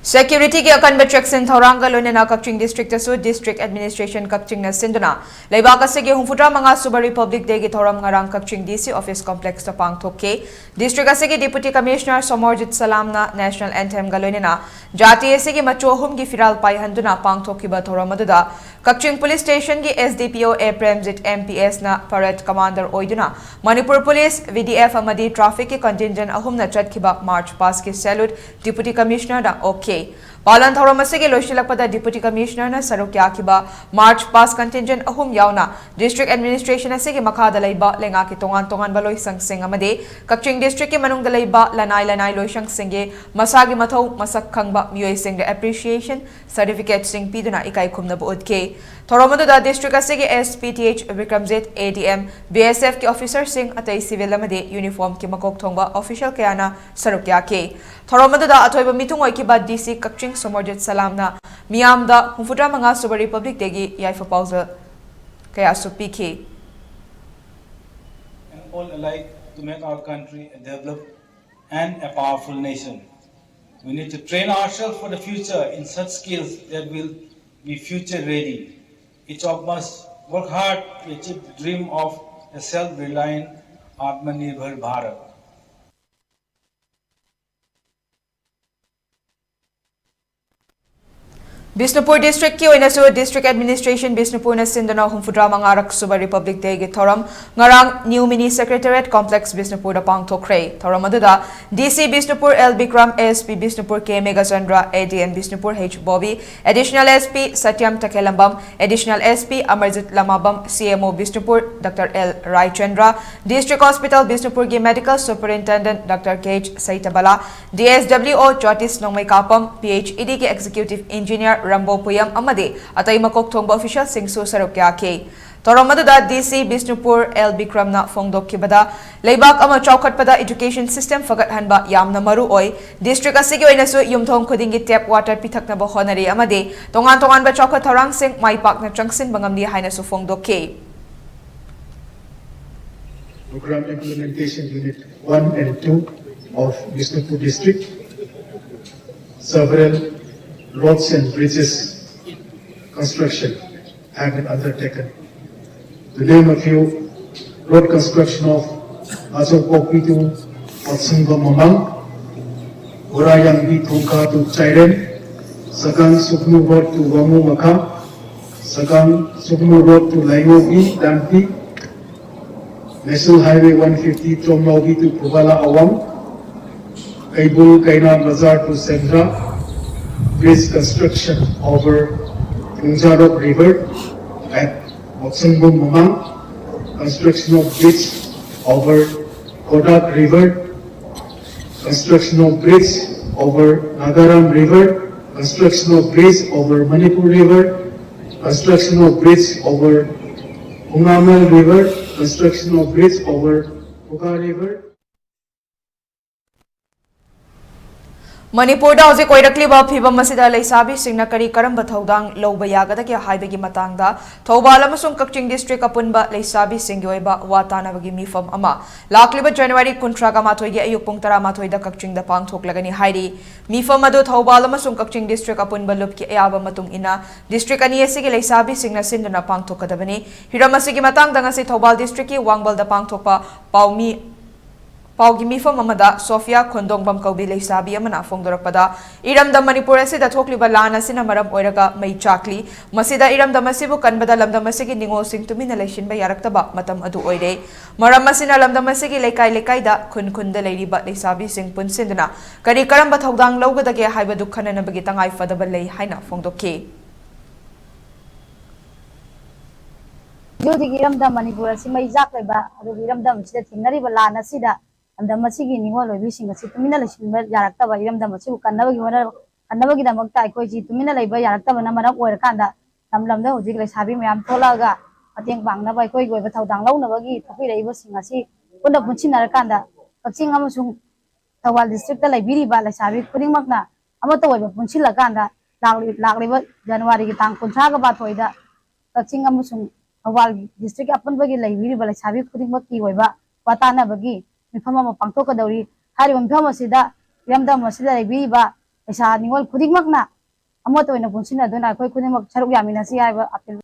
Security ꯒꯤ ꯑꯀꯟꯕ ꯆꯦꯛꯁꯤꯟ ꯊꯧꯔꯥꯡꯒ ꯂꯣꯏꯅꯅ ꯀꯛꯆꯤꯡ district ꯇꯁꯨ District Administration ꯀꯛꯆꯤꯡꯅ ꯁꯤꯟꯗꯨꯅ ꯂꯩꯕꯥꯛ ꯑꯁꯤꯒꯤ ꯍꯨꯝꯐꯨꯇꯔꯥ ꯃꯉꯥ ꯁꯨꯕ Republic Day ꯒꯤ ꯊꯧꯔꯝ ꯉꯔꯥꯡ ꯀꯛꯆꯤꯡ D C office complex ꯇ ꯄꯥꯡꯊꯣꯛꯈꯤ꯫ District ꯑꯁꯤꯒꯤ Deputy Commissioner Somorjit ꯁꯂꯥꯝꯅ national anthem ꯒ ꯂꯣꯏꯅꯅ ꯖꯥꯇꯤ ꯑꯁꯤꯒꯤ ꯃꯆꯨ ꯑꯍꯨꯝꯒꯤ ꯐꯤꯔꯥꯜ ꯄꯥꯏꯍꯟꯗꯨꯅ ꯄꯥꯡꯊꯣꯛꯈꯤꯕ ꯊꯧꯔꯝ ꯑꯗꯨꯗ ꯀꯛꯆꯤꯡ Police Station ꯒꯤ S D P O A Premjit M P S ꯅ parade commander ꯑꯣꯏꯗꯨꯅ Manipur Police, V D F ꯑꯃꯗꯤ traffic ꯀꯤ contingent ꯑꯍꯨꯝꯅ ꯆꯠꯈꯤꯕ March past ꯀꯤ salute Deputy Commissioner ꯗ ꯑꯣꯛꯈꯤ꯫ ꯄꯥꯂꯟ ꯊꯧꯔꯝ ꯑꯁꯤꯒꯤ ꯂꯣꯏꯁꯤꯜꯂꯛꯄꯗ Deputy Commissioner ꯅ ꯁꯔꯨꯛ ꯌꯥꯈꯤꯕ March past contingent ꯑꯍꯨꯝ ꯌꯥꯎꯅ District Administration ꯑꯁꯤꯒꯤ ꯃꯈꯥꯗ ꯂꯩꯕ ꯂꯩꯉꯥꯛꯀꯤ ꯇꯣꯉꯥꯟ ꯇꯣꯉꯥꯟꯕ ꯂꯣꯏꯁꯪꯁꯤꯡ ꯑꯃꯗꯤ ꯀꯛꯆꯤꯡ district ꯀꯤ ꯃꯅꯨꯡꯗ ꯂꯩꯕ ꯂꯅꯥꯏ ꯂꯅꯥꯏ ꯂꯣꯏꯁꯪꯁꯤꯡꯒꯤ ꯃꯁꯥꯒꯤ ꯃꯊꯧ ꯃꯁꯛ ꯈꯪꯕ ꯃꯤꯑꯣꯏꯁꯤꯡꯗ appreciation certificate ꯁꯤꯡ ꯄꯤꯗꯨꯅ ꯏꯀꯥꯏ ꯈꯨꯝꯅꯕ ꯎꯠꯈꯤ꯫ ꯊꯧꯔꯝ ꯑꯗꯨꯗ district ꯑꯁꯤꯒꯤ S P Th Bikramjit, A D M, B S F ꯀꯤ officer ꯁꯤꯡ, ꯑꯇꯩ civil ꯑꯃꯗꯤ uniform ꯀꯤ ꯃꯀꯣꯛ ꯊꯣꯡꯕ official ꯀꯌꯥꯅ ꯁꯔꯨꯛ ꯌꯥꯈꯤ꯫ ꯊꯧꯔꯝ ꯑꯗꯨꯗ ꯑꯊꯣꯏꯕ ꯃꯤꯊꯨꯡ ꯑꯣꯏꯈꯤꯕ D C ꯀꯛꯆꯤꯡ ꯁꯣꯃꯣꯔꯖꯤꯠ ꯁꯂꯥꯝꯅ ꯃꯤꯌꯥꯝꯗ ꯍꯨꯝꯐꯨꯇꯔꯥ ꯃꯉꯥ ꯁꯨꯕ Republic Day ꯒꯤ ꯌꯥꯏꯐ ꯄꯥꯎꯖꯦꯜ ꯀꯌꯥꯁꯨ ꯄꯤꯈꯤ꯫ And all alike to make our country a developed and a powerful nation. We need to train ourselves for the future in such skills that will be future ready. Each of us work hard to achieve the dream of a self-reliant Atmanirbhar Bharat. Bishnupur ꯗꯤꯁꯇ꯭ꯔꯤꯛꯀꯤ ꯑꯣꯏꯅꯁꯨ district administration ꯕꯤꯁꯅꯨꯄꯨꯔꯅ ꯁꯤꯟꯗꯨꯅ ꯍꯨꯝꯐꯨꯇꯔꯥ ꯃꯉꯥꯔꯛ ꯁꯨꯕ republic ꯗꯦꯒꯤ ꯊꯧꯔꯝ ꯉꯔꯥꯡ new ꯃꯤꯅꯤ ꯁꯦꯀ꯭ꯔꯦꯇꯦꯔꯤꯌꯦꯠ complex ꯕꯤꯁꯅꯨꯄꯨꯔꯗ ꯄꯥꯡꯊꯣꯛꯈ꯭ꯔꯦ꯫ ꯊꯧꯔꯝ ꯑꯗꯨꯗ D C Bishnupur L Bikram, A S P Bishnupur K Meghachandra, A D M Bishnupur H Bobby, additional S P Satyam Takhellambam, additional S P Amarjit Lamabam, C M O Bishnupur doctor L Raichandra, district hospital ꯕꯤꯁꯅꯨꯄꯨꯔꯒꯤ medical superintendent doctor K H Seitabala, D S W O Jotish Nongmeikapam, P H E ꯗꯤꯒꯤ executive engineer Rambo Puyam ꯑꯃꯗꯤ ꯑꯇꯩ ꯃꯀꯣꯛ ꯊꯣꯡꯕ ꯑꯣꯐꯤꯁꯤꯌꯦꯜꯁꯤꯡꯁꯨ ꯁꯔꯨꯛ ꯌꯥꯈꯤ꯫ ꯊꯧꯔꯝ ꯑꯗꯨꯗ ꯗꯤ ꯁꯤ ꯕꯤꯁꯅꯨꯄꯨꯔ ꯑꯦꯜ ꯕꯤꯀ꯭ꯔꯝꯅ ꯐꯣꯡꯗꯣꯛꯈꯤꯕꯗ, ꯂꯩꯕꯥꯛ ꯑꯃ ꯆꯥꯎꯈꯠꯄꯗ ꯏꯗꯨꯀꯦꯁꯟ ꯁꯤꯁꯇꯦꯝ ꯐꯒꯠꯍꯟꯕ ꯌꯥꯝꯅ ꯃꯔꯨ ꯑꯣꯏ꯫ ꯗꯤꯁꯇ꯭ꯔꯤꯛ ꯑꯁꯤꯒꯤ ꯑꯣꯏꯅꯁꯨ ꯌꯨꯝꯊꯣꯡ ꯈꯨꯗꯤꯡꯒꯤ ꯇꯦꯞ ꯋꯥꯇꯔ ꯄꯤꯊꯛꯅꯕ ꯍꯣꯠꯅꯔꯤ ꯑꯃꯗꯤ ꯇꯣꯉꯥꯟ ꯇꯣꯉꯥꯟꯕ ꯆꯥꯎꯈꯠ ꯊꯧꯔꯥꯡꯁꯤꯡ ꯃꯥꯏ ꯄꯥꯛꯅ ꯆꯪꯁꯤꯟꯕ ꯉꯝꯂꯤ ꯍꯥꯏꯅꯁꯨ ꯐꯣꯡꯗꯣꯛꯈꯤ꯫ Program Implementation Unit one and two of Bishnupur District. Several roads and bridges construction have been undertaken. To name a few, road construction of Achokpokpi to Watsingba Mamang, Gorayangbi Thongkha to Chairen, Sagang Suknu Road to Wamu Makha, Sagang Suknu Road to Laingobi Dampi, National Highway one fifty Chomlaubi to Pubala Awang, Kaibul Kaina Bazar to Sendra, bridge construction over Mungjarok River at Moksengbung Mamang, construction of bridge over Kodak River, construction of bridge over Nagaram River, construction of bridge over Manipur River, construction of bridge over Hungamal River, construction of bridge over Puka River. ꯃꯅꯤꯄꯨꯔꯗ ꯍꯧꯖꯤꯛ ꯑꯣꯏꯔꯛꯂꯤꯕ ꯐꯤꯕꯝ ꯑꯁꯤꯗ ꯂꯩꯁꯥꯕꯤꯁꯤꯡꯅ ꯀꯔꯤ ꯀꯔꯝꯕ ꯊꯧꯗꯥꯡ ꯂꯧꯕ ꯌꯥꯒꯗꯒꯦ ꯍꯥꯏꯕꯒꯤ ꯃꯇꯥꯡꯗ ꯊꯧꯕꯥꯜ ꯑꯃꯁꯨꯡ ꯀꯛꯆꯤꯡ ꯗꯤꯁꯇ꯭ꯔꯤꯛ ꯑꯄꯨꯟꯕ ꯂꯩꯁꯥꯕꯤꯁꯤꯡꯒꯤ ꯑꯣꯏꯕ ꯋꯥ ꯇꯥꯅꯕꯒꯤ ꯃꯤꯐꯝ ꯑꯃ ꯂꯥꯛꯂꯤꯕ ꯖꯅꯋꯥꯔꯤ ꯀꯨꯟꯊ꯭ꯔꯥꯒ ꯃꯥꯊꯣꯏꯒꯤ ꯑꯌꯨꯛ ꯄꯨꯡ ꯇꯔꯥꯃꯥꯊꯣꯏꯗ ꯀꯛꯆꯤꯡꯗ ꯄꯥꯡꯊꯣꯛꯂꯒꯅꯤ ꯍꯥꯏꯔꯤ꯫ ꯃꯤꯐꯝ ꯑꯗꯨ ꯊꯧꯕꯥꯜ ꯑꯃꯁꯨꯡ ꯀꯛꯆꯤꯡ ꯗꯤꯁꯇ꯭ꯔꯤꯛ ꯑꯄꯨꯟꯕ ꯂꯨꯞꯀꯤ ꯑꯌꯥꯕ ꯃꯇꯨꯡ ꯏꯟꯅ ꯗꯤꯁꯇ꯭ꯔꯤꯛ ꯑꯅꯤ ꯑꯁꯤꯒꯤ ꯂꯩꯁꯥꯕꯤꯁꯤꯡꯅ ꯁꯤꯟꯗꯨꯅ ꯄꯥꯡꯊꯣꯛꯀꯗꯕꯅꯤ꯫ ꯍꯤꯔꯝ ꯑꯁꯤꯒꯤ ꯃꯇꯥꯡꯗ ꯉꯁꯤ ꯊꯧꯕꯥꯜ ꯗꯤꯁꯇ꯭ꯔꯤꯛꯀꯤ ꯋꯥꯡꯕꯜꯗ ꯄꯥꯡꯊꯣꯛꯄ ꯄꯥꯎꯃꯤ ꯄꯥꯎꯒꯤ ꯃꯤꯐꯝ ꯑꯃꯗ ꯁꯣꯐꯤꯌꯥ ꯈꯣꯟꯗꯣꯡꯕꯝ ꯀꯧꯕꯤ ꯂꯩꯁꯥꯕꯤ ꯑꯃꯅ ꯐꯣꯡꯗꯣꯔꯛꯄꯗ, ꯏꯔꯝꯗꯝ ꯃꯅꯤꯄꯨꯔ ꯑꯁꯤꯗ ꯊꯣꯛꯂꯤꯕ ꯂꯥꯟ ꯑꯁꯤꯅ ꯃꯔꯝ ꯑꯣꯏꯔꯒ ꯃꯩ ꯆꯥꯛꯂꯤ꯫ ꯃꯁꯤꯗ ꯏꯔꯝꯗꯝ ꯑꯁꯤꯕꯨ ꯀꯟꯕꯗ ꯂꯝꯗꯝ ꯑꯁꯤꯒꯤ ꯅꯤꯉꯣꯜꯁꯤꯡ ꯇꯨꯃꯤꯟꯅ ꯂꯩꯁꯤꯟꯕ ꯌꯥꯔꯛꯇꯕ ꯃꯇꯝ ꯑꯗꯨ ꯑꯣꯏꯔꯦ꯫ ꯃꯔꯝ ꯑꯁꯤꯅ ꯂꯝꯗꯝ ꯑꯁꯤꯒꯤ ꯂꯩꯀꯥꯏ ꯂꯩꯀꯥꯏꯗ, ꯈꯨꯟ ꯈꯨꯟꯗ ꯂꯩꯔꯤꯕ ꯂꯩꯁꯥꯕꯤꯁꯤꯡ ꯄꯨꯟꯁꯤꯟꯗꯨꯅ ꯀꯔꯤ ꯀꯔꯝꯕ ꯊꯧꯗꯥꯡ ꯂꯧꯒꯗꯒꯦ ꯍꯥꯏꯕꯗꯨ ꯈꯟꯅꯅꯕꯒꯤ ꯇꯉꯥꯏ ꯐꯗꯕ ꯂꯩ ꯍꯥꯏꯅ ꯐꯣꯡꯗꯣꯛꯈꯤ꯫ ꯍꯧꯖꯤꯛ ꯍꯧꯖꯤꯛ ꯏꯔꯝꯗꯝ ꯃꯅꯤꯄꯨꯔ ꯑꯁꯤ ꯃꯩ ꯆꯥꯛꯂꯤꯕ, ꯑꯗꯨꯒ ꯏꯔꯝꯗꯝ ꯑꯁꯤꯗ ꯊꯦꯡꯅꯔꯤꯕ ꯂꯥꯟ ꯑꯁꯤꯗ ꯂꯝꯗꯝ ꯑꯁꯤꯒꯤ ꯅꯤꯡꯉꯣꯜ ꯑꯣꯏꯕꯤꯁꯤꯡ ꯑꯁꯤ ꯇꯨꯃꯤꯟꯅ ꯂꯩꯁꯤꯟꯕ ꯌꯥꯔꯛꯇꯕ, ꯏꯔꯝꯗꯝ ꯑꯁꯤꯕꯨ ꯀꯟꯅꯕꯒꯤ ꯍꯣꯠꯅ-, ꯀꯟꯅꯕꯒꯤꯗꯃꯛꯇ ꯑꯩꯈꯣꯏꯁꯤ ꯇꯨꯃꯤꯟꯅ ꯂꯩꯕ ꯌꯥꯔꯛꯇꯕꯅ ꯃꯔꯝ ꯑꯣꯏꯔꯀꯥꯟꯗ, ꯂꯝ ꯂꯝꯗ ꯍꯧꯖꯤꯛ ꯂꯩꯁꯥꯕꯤ ꯃꯌꯥꯝ ꯊꯣꯛꯂꯛꯑꯒ ꯃꯇꯦꯡ ꯄꯥꯡꯅꯕ, ꯑꯩꯈꯣꯏꯒꯤ ꯑꯣꯏꯕ ꯊꯧꯗꯥꯡ ꯂꯧꯅꯕꯒꯤ ꯊꯣꯛꯄꯤꯔꯛꯏꯕꯁꯤꯡ ꯑꯁꯤ ꯄꯨꯟꯅ ꯄꯨꯟꯁꯤꯟꯅꯔꯀꯥꯟꯗ, ꯀꯛꯆꯤꯡ ꯑꯃꯁꯨꯡ ꯊꯧꯕꯥꯜ ꯗꯤꯁꯇ꯭ꯔꯤꯛꯇ ꯂꯩꯕꯤꯔꯤꯕ ꯂꯩꯁꯥꯕꯤ ꯈꯨꯗꯤꯡꯃꯛꯅ ꯑꯃꯠꯇ ꯑꯣꯏꯕ ꯄꯨꯟꯁꯤꯜꯂꯀꯥꯟꯗ, ꯂꯥꯛꯂꯤ-, ꯂꯥꯛꯂꯤꯕ ꯖꯅꯋꯥꯔꯤꯒꯤ ꯇꯥꯡ ꯀꯨꯟꯊ꯭ꯔꯥꯒ ꯃꯥꯊꯣꯏꯗ ꯀꯛꯆꯤꯡ ꯑꯃꯁꯨꯡ ꯊꯧꯕꯥꯜ ꯗꯤꯁꯇ꯭ꯔꯤꯛ ꯑꯄꯨꯟꯕꯒꯤ ꯂꯩꯕꯤꯔꯤꯕ ꯂꯩꯁꯥꯕꯤ ꯈꯨꯗꯤꯡꯃꯛꯀꯤ ꯑꯣꯏꯕ ꯋꯥ ꯇꯥꯅꯕꯒꯤ ꯃꯤꯐꯝ ꯑꯃ ꯄꯥꯡꯊꯣꯛꯀꯗꯧꯔꯤ꯫ ꯍꯥꯏꯔꯤꯕ ꯃꯤꯐꯝ ꯑꯁꯤꯗ ꯏꯔꯝꯗꯝ ꯑꯁꯤꯗ ꯂꯩꯕꯤꯔꯤꯕ ꯂꯩꯁꯥ ꯅꯤꯉꯣꯜ ꯈꯨꯗꯤꯡꯃꯛꯅ ꯑꯃꯠꯇ ꯑꯣꯏꯅ ꯄꯨꯟꯁꯤꯟꯅꯗꯨꯅ ꯑꯩꯈꯣꯏ ꯈꯨꯗꯤꯡꯃꯛ ꯁꯔꯨꯛ ꯌꯥꯃꯤꯟꯅꯁꯤ ꯍꯥꯏꯕ ꯑꯄꯤꯜ꯫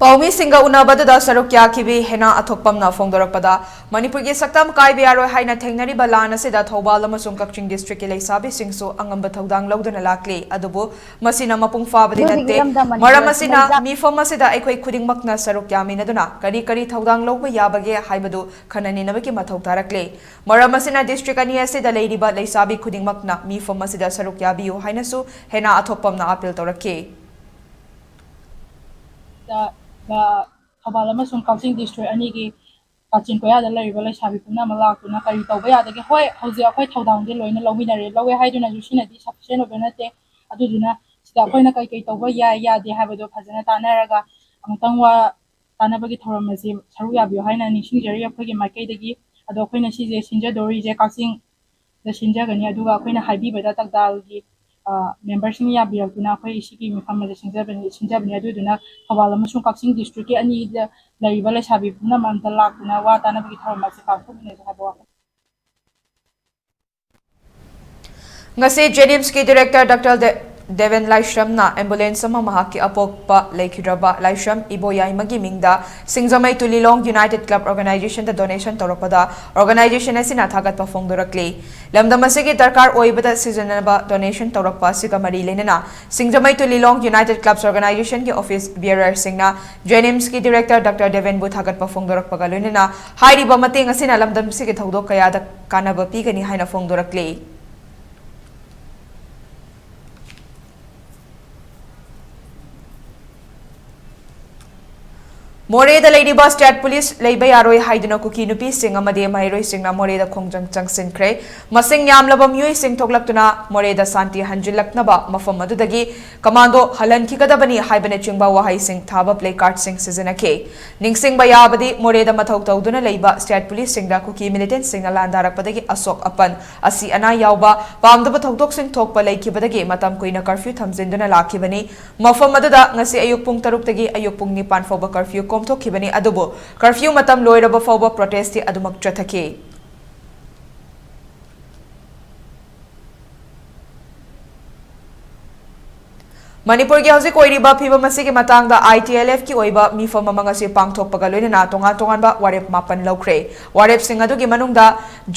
ꯄꯥꯎꯃꯤꯁꯤꯡꯒ ꯎꯅꯕꯗꯨꯗ ꯁꯔꯨꯛ ꯌꯥꯈꯤꯕꯤ ꯍꯦꯅꯥ ꯑꯊꯣꯛꯄꯝꯅ ꯐꯣꯡꯗꯣꯔꯛꯄꯗ, ꯃꯅꯤꯄꯨꯔꯒꯤ ꯁꯛꯇꯝ ꯀꯥꯏꯕ ꯌꯥꯔꯣꯏ ꯍꯥꯏꯅ ꯊꯦꯡꯅꯔꯤꯕ ꯂꯥꯟ ꯑꯁꯤꯗ ꯊꯧꯕꯥꯜ ꯑꯃꯁꯨꯡ ꯀꯛꯆꯤꯡ ꯗꯤꯁꯇ꯭ꯔꯤꯛꯀꯤ ꯂꯩꯁꯥꯕꯤꯁꯤꯡꯁꯨ ꯑꯉꯝꯕ ꯊꯧꯗꯥꯡ ꯂꯧꯗꯨꯅ ꯂꯥꯛꯂꯤ꯫ ꯑꯗꯨꯕꯨ ꯃꯁꯤꯅ ꯃꯄꯨꯡ ꯐꯥꯕꯗꯤ ꯅꯠꯇꯦ꯫ ꯃꯔꯝ ꯑꯁꯤꯅ ꯃꯤꯐꯝ ꯑꯁꯤꯗ ꯑꯩꯈꯣꯏ ꯈꯨꯗꯤꯡꯃꯛꯅ ꯁꯔꯨꯛ ꯌꯥꯃꯤꯟꯅꯗꯨꯅ ꯀꯔꯤ ꯀꯔꯤ ꯊꯧꯗꯥꯡ ꯂꯧꯕ ꯌꯥꯕꯒꯦ ꯍꯥꯏꯕꯗꯨ ꯈꯟꯅ ꯅꯩꯅꯕꯒꯤ ꯃꯊꯧ ꯇꯥꯔꯛꯂꯤ꯫ ꯃꯔꯝ ꯑꯁꯤꯅ ꯗꯤꯁꯇ꯭ꯔꯤꯛ ꯑꯅꯤ ꯑꯁꯤꯗ ꯂꯩꯔꯤꯕ ꯂꯩꯁꯥꯕꯤ ꯈꯨꯗꯤꯡꯃꯛꯅ ꯃꯤꯐꯝ ꯑꯁꯤꯗ ꯁꯔꯨꯛ ꯌꯥꯕꯤꯌꯨ ꯍꯥꯏꯅꯁꯨ ꯍꯦꯅꯥ ꯑꯊꯣꯛꯄꯝꯅ ꯑꯄꯤꯜ ꯇꯧꯔꯛꯈꯤ꯫ ꯗ, ꯗ, ꯊꯧꯕꯥꯜ ꯑꯃꯁꯨꯡ ꯀꯛꯆꯤꯡ ꯗꯤꯁꯇ꯭ꯔꯤꯛ ꯑꯅꯤꯒꯤ ꯀꯥꯆꯤꯟ ꯀꯣꯌꯥꯗ ꯂꯩꯔꯤꯕ ꯂꯩꯁꯥꯕꯤ ꯄꯨꯝꯅꯃꯛ ꯂꯥꯛꯇꯨꯅ ꯀꯔꯤ ꯇꯧꯕ ꯌꯥꯗꯒꯦ? ꯍꯣꯏ, ꯍꯧꯖꯤꯛ ꯑꯩꯈꯣꯏ ꯊꯧꯗꯥꯡꯗꯤ ꯂꯣꯏꯅ ꯂꯧꯃꯤꯟꯅꯔꯦ꯫ ꯂꯧꯋꯦ ꯍꯥꯏꯗꯨꯅꯁꯨ ꯁꯤꯅꯗꯤ sufficient ꯑꯣꯏꯕ ꯅꯠꯇꯦ꯫ ꯑꯗꯨꯗꯨꯅ ꯁꯤꯗ ꯑꯩꯈꯣꯏꯅ ꯀꯩ ꯀꯩ ꯇꯧꯕ ꯌꯥꯏ, ꯌꯥꯗꯦ ꯍꯥꯏꯕꯗꯣ ꯐꯖꯅ ꯇꯥꯟꯅꯔꯒ ꯑꯃꯨꯛꯇꯪ ꯋꯥ ꯇꯥꯟꯅꯕꯒꯤ ꯊꯧꯔꯝ ꯑꯁꯤ ꯁꯔꯨꯛ ꯌꯥꯕꯤꯌꯨ ꯍꯥꯏꯅ ꯅꯤꯡꯁꯤꯡꯖꯔꯤ ꯑꯩꯈꯣꯏꯒꯤ ꯃꯥꯏꯀꯩꯗꯒꯤ꯫ ꯑꯗꯣ ꯑꯩꯈꯣꯏꯅ ꯁꯤꯁꯦ ꯁꯤꯟꯖꯗꯧꯔꯤꯁꯦ ꯀꯛꯆꯤꯡꯗ ꯁꯤꯟꯖꯒꯅꯤ꯫ ꯑꯗꯨꯒ ꯑꯩꯈꯣꯏꯅ ꯍꯥꯏꯕꯤꯕꯗ ꯇꯛꯗꯥꯜꯒꯤ ꯃꯦꯝꯕꯔꯁꯤꯡ ꯌꯥꯕꯤꯔꯛꯇꯨꯅ ꯑꯩꯈꯣꯏ ꯁꯤꯒꯤ ꯃꯐꯝ ꯑꯁꯦ ꯁꯤꯟꯖꯕꯅꯤ ꯁꯤꯟꯖꯕꯅꯤ ꯑꯗꯨꯗꯨꯅ ꯊꯧꯕꯥꯜ ꯑꯃꯁꯨꯡ ꯀꯛꯆꯤꯡ ꯗꯤꯁꯇ꯭ꯔꯤꯛꯀꯤ ꯑꯅꯤꯗ ꯂꯩꯔꯤꯕ ꯂꯩꯁꯥꯕꯤ ꯄꯨꯝꯅꯃꯛ ꯑꯝꯇ ꯂꯥꯛꯇꯨꯅ ꯋꯥ ꯇꯥꯅꯕꯒꯤ ꯊꯧꯔꯝ ꯑꯁꯤ ꯄꯥꯡꯊꯣꯛꯃꯤꯟꯅꯁꯤ ꯍꯥꯏꯕ ꯋꯥꯐꯝ꯫ ꯉꯁꯤ ꯖꯦꯅꯤꯝꯁꯀꯤ ꯗꯤꯔꯦꯛꯇꯔ ꯗꯥꯛꯇꯔ ꯗꯦ-, ꯗꯦꯕꯦꯟ ꯂꯥꯏꯁ꯭ꯔꯝꯅ ꯑꯦꯝꯕꯨꯂꯦꯟꯁ ꯑꯃ ꯃꯍꯥꯛꯀꯤ ꯑꯄꯣꯛꯄ ꯂꯩꯈꯤꯗ꯭ꯔꯕ ꯂꯥꯏꯁ꯭ꯔꯝ ꯏꯕꯣꯌꯥꯏꯃꯒꯤ ꯃꯤꯡꯗ ꯁꯤꯡꯖꯃꯩ ꯇꯨꯂꯤꯂꯣꯡ ꯌꯨꯅꯥꯏꯇꯦꯗ ꯀ꯭ꯂꯕ ꯑꯣꯔꯒꯅꯥꯏꯖꯦꯁꯟꯗ ꯗꯣꯅꯦꯁꯟ ꯇꯧꯔꯛꯄꯗ ꯑꯣꯔꯒꯅꯥꯏꯖꯦꯁꯟ ꯑꯁꯤꯅ ꯊꯥꯒꯠꯄ ꯐꯣꯡꯗꯣꯔꯛꯂꯤ꯫ ꯂꯝꯗꯝ ꯑꯁꯤꯒꯤ ꯗꯔꯀꯥꯔ ꯑꯣꯏꯕꯗ ꯁꯤꯖꯤꯟꯅꯅꯕ ꯗꯣꯅꯦꯁꯟ ꯇꯧꯔꯛꯄ ꯑꯁꯤꯒ ꯃꯔꯤ ꯂꯩꯅꯅ ꯁꯤꯡꯖꯃꯩ ꯇꯨꯂꯤꯂꯣꯡ ꯌꯨꯅꯥꯏꯇꯦꯗ ꯀ꯭ꯂꯕꯁ ꯑꯣꯔꯒꯅꯥꯏꯖꯦꯁꯟꯒꯤ ꯑꯣꯐꯤꯁ ꯕꯤꯌꯔꯔꯁꯤꯡꯅ ꯖꯦꯅꯤꯝꯁꯀꯤ ꯗꯤꯔꯦꯛꯇꯔ ꯗꯥꯛꯇꯔ ꯗꯦꯕꯦꯟꯕꯨ ꯊꯥꯒꯠꯄ ꯐꯣꯡꯗꯣꯔꯛꯄꯒ ꯂꯣꯏꯅꯅ ꯍꯥꯏꯔꯤꯕ ꯃꯇꯦꯡ ꯑꯁꯤꯅ ꯂꯝꯗꯝꯁꯤꯒꯤ ꯊꯧꯗꯣꯛ ꯀꯌꯥꯗ ꯀꯥꯟꯅꯕ ꯄꯤꯒꯅꯤ ꯍꯥꯏꯅ ꯐꯣꯡꯗꯣꯔꯛꯂꯤ꯫ ꯃꯣꯔꯦꯗ ꯂꯩꯔꯤꯕ ꯁ꯭ꯇꯦꯠ ꯄꯨꯂꯤꯁ ꯂꯩꯕ ꯌꯥꯔꯣꯏ ꯍꯥꯏꯗꯨꯅ ꯀꯨꯀꯤ ꯅꯨꯄꯤꯁꯤꯡ ꯑꯃꯗꯤ ꯃꯍꯩꯔꯣꯏꯁꯤꯡꯅ ꯃꯣꯔꯦꯗ ꯈꯣꯡꯖꯪ ꯆꯪꯁꯤꯟꯈ꯭ꯔꯦ꯫ ꯃꯁꯤꯡ ꯌꯥꯝꯂꯕ ꯃꯤꯑꯣꯏꯁꯤꯡ ꯊꯣꯛꯂꯛꯇꯨꯅ ꯃꯣꯔꯦꯗ ꯁꯥꯟꯇꯤ ꯍꯟꯖꯤꯜꯂꯛꯅꯕ ꯃꯐꯝ ꯑꯗꯨꯗꯒꯤ ꯀꯃꯥꯟꯗꯣ ꯍꯜꯍꯟꯈꯤꯒꯗꯕꯅꯤ ꯍꯥꯏꯕꯅꯆꯤꯡꯕ ꯋꯥꯍꯩꯁꯤꯡ ꯊꯥꯕ ꯄ꯭ꯂꯦꯀꯥꯔꯗꯁꯤꯡ ꯁꯤꯖꯤꯟꯅꯈꯤ꯫ ꯅꯤꯡꯁꯤꯡꯕ ꯌꯥꯕꯗꯤ, ꯃꯣꯔꯦꯗ ꯃꯊꯧ ꯇꯧꯗꯨꯅ ꯂꯩꯕ ꯁ꯭ꯇꯦꯠ ꯄꯨꯂꯤꯁꯁꯤꯡꯗ ꯀꯨꯀꯤ ꯃꯤꯂꯤꯇꯦꯟꯠꯁꯤꯡꯅ ꯂꯥꯟꯗꯥꯔꯛꯄꯗꯒꯤ ꯑꯁꯣꯛ ꯑꯄꯟ, ꯑꯁꯤ ꯑꯅꯥ ꯌꯥꯎꯕ, ꯄꯥꯝꯗꯕ ꯊꯧꯗꯣꯛꯁꯤꯡ ꯊꯣꯛꯄ ꯂꯩꯈꯤꯕꯗꯒꯤ ꯃꯇꯝ ꯀꯨꯏꯅ ꯀꯔꯐ꯭ꯌꯨ ꯊꯝꯖꯤꯟꯗꯨꯅ ꯂꯥꯛꯈꯤꯕꯅꯤ꯫ ꯃꯐꯝ ꯑꯗꯨꯗ ꯉꯁꯤ ꯑꯌꯨꯛ ꯄꯨꯡ ꯇꯔꯨꯛꯇꯒꯤ ꯑꯌꯨꯛ ꯄꯨꯡ ꯅꯤꯄꯥꯟ ꯐꯥꯎꯕ ꯀꯔꯐ꯭ꯌꯨ ꯀꯣꯝꯊꯣꯛꯈꯤꯕꯅꯤ, ꯑꯗꯨꯕꯨ ꯀꯔꯐ꯭ꯌꯨ ꯃꯇꯝ ꯂꯣꯏꯔꯕ ꯐꯥꯎꯕ ꯄ꯭ꯔꯣꯇꯦꯁꯇꯤ ꯑꯗꯨꯃꯛ ꯆꯠꯊꯈꯤ꯫ ꯃꯅꯤꯄꯨꯔꯒꯤ ꯍꯧꯖꯤꯛ ꯑꯣꯏꯔꯤꯕ ꯐꯤꯕꯝ ꯑꯁꯤꯒꯤ ꯃꯇꯥꯡꯗ ꯑꯥꯏ ꯇꯤ ꯑꯦꯜ ꯑꯦꯐꯀꯤ ꯑꯣꯏꯕ ꯃꯤꯐꯝ ꯑꯃ ꯉꯁꯤ ꯄꯥꯡꯊꯣꯛꯄꯒ ꯂꯣꯏꯅꯅ ꯇꯣꯉꯥꯟ ꯇꯣꯉꯥꯟꯕ ꯋꯥꯔꯦꯞ ꯃꯥꯄꯟ ꯂꯧꯈ꯭ꯔꯦ꯫ ꯋꯥꯔꯦꯞꯁꯤꯡ ꯑꯗꯨꯒꯤ ꯃꯅꯨꯡꯗ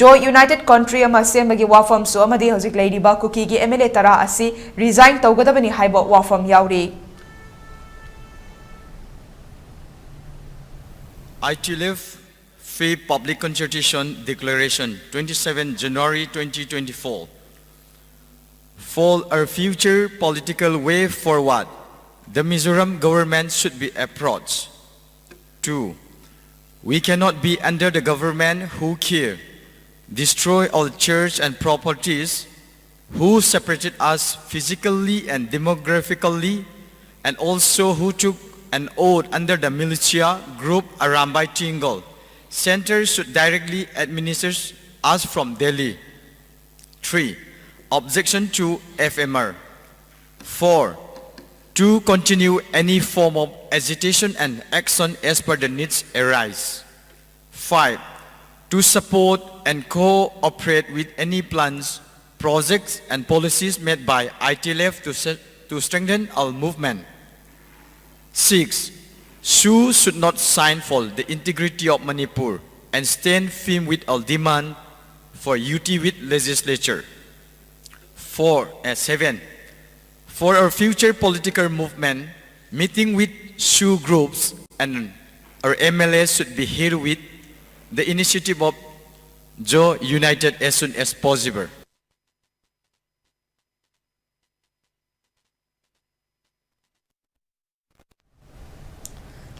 ꯖꯣꯏ ꯌꯨꯅꯥꯏꯇꯦꯗ ꯀꯟꯇ꯭ꯔꯤ ꯑꯃ ꯁꯦꯝꯕꯒꯤ ꯋꯥꯐꯝꯁꯨ ꯑꯃꯗꯤ ꯍꯧꯖꯤꯛ ꯂꯩꯔꯤꯕ ꯀꯨꯀꯤꯒꯤ ꯑꯦꯝ ꯑꯦꯜ ꯑꯦ ꯇꯔꯥ ꯑꯁꯤ ꯔꯤꯖꯥꯏꯟ ꯇꯧꯒꯗꯕꯅꯤ ꯍꯥꯏꯕ ꯋꯥꯐꯝ ꯌꯥꯎꯔꯤ꯫ I T L F Fifth Public Consultation Declaration, twenty-seven January twenty twenty-four. For a future political way forward, the Mizoram government should be approached. Two, we cannot be under the government who kill, destroy our church and properties, who separated us physically and demographically, and also who took an oath under the militia group Arambai Tenggol, Center should directly administer us from Delhi. Three, objection to F M R. Four, to continue any form of agitation and action as per the needs arise. Five, to support and cooperate with any plans, projects and policies made by I T L F to, se- to strengthen our movement. Six, SoO should not sign for the integrity of Manipur and stand firm with our demand for unity with legislature. Four, uh, seven, for our future political movement, meeting with SoO groups and our M L As should be held with the initiative of Zo United as soon as possible.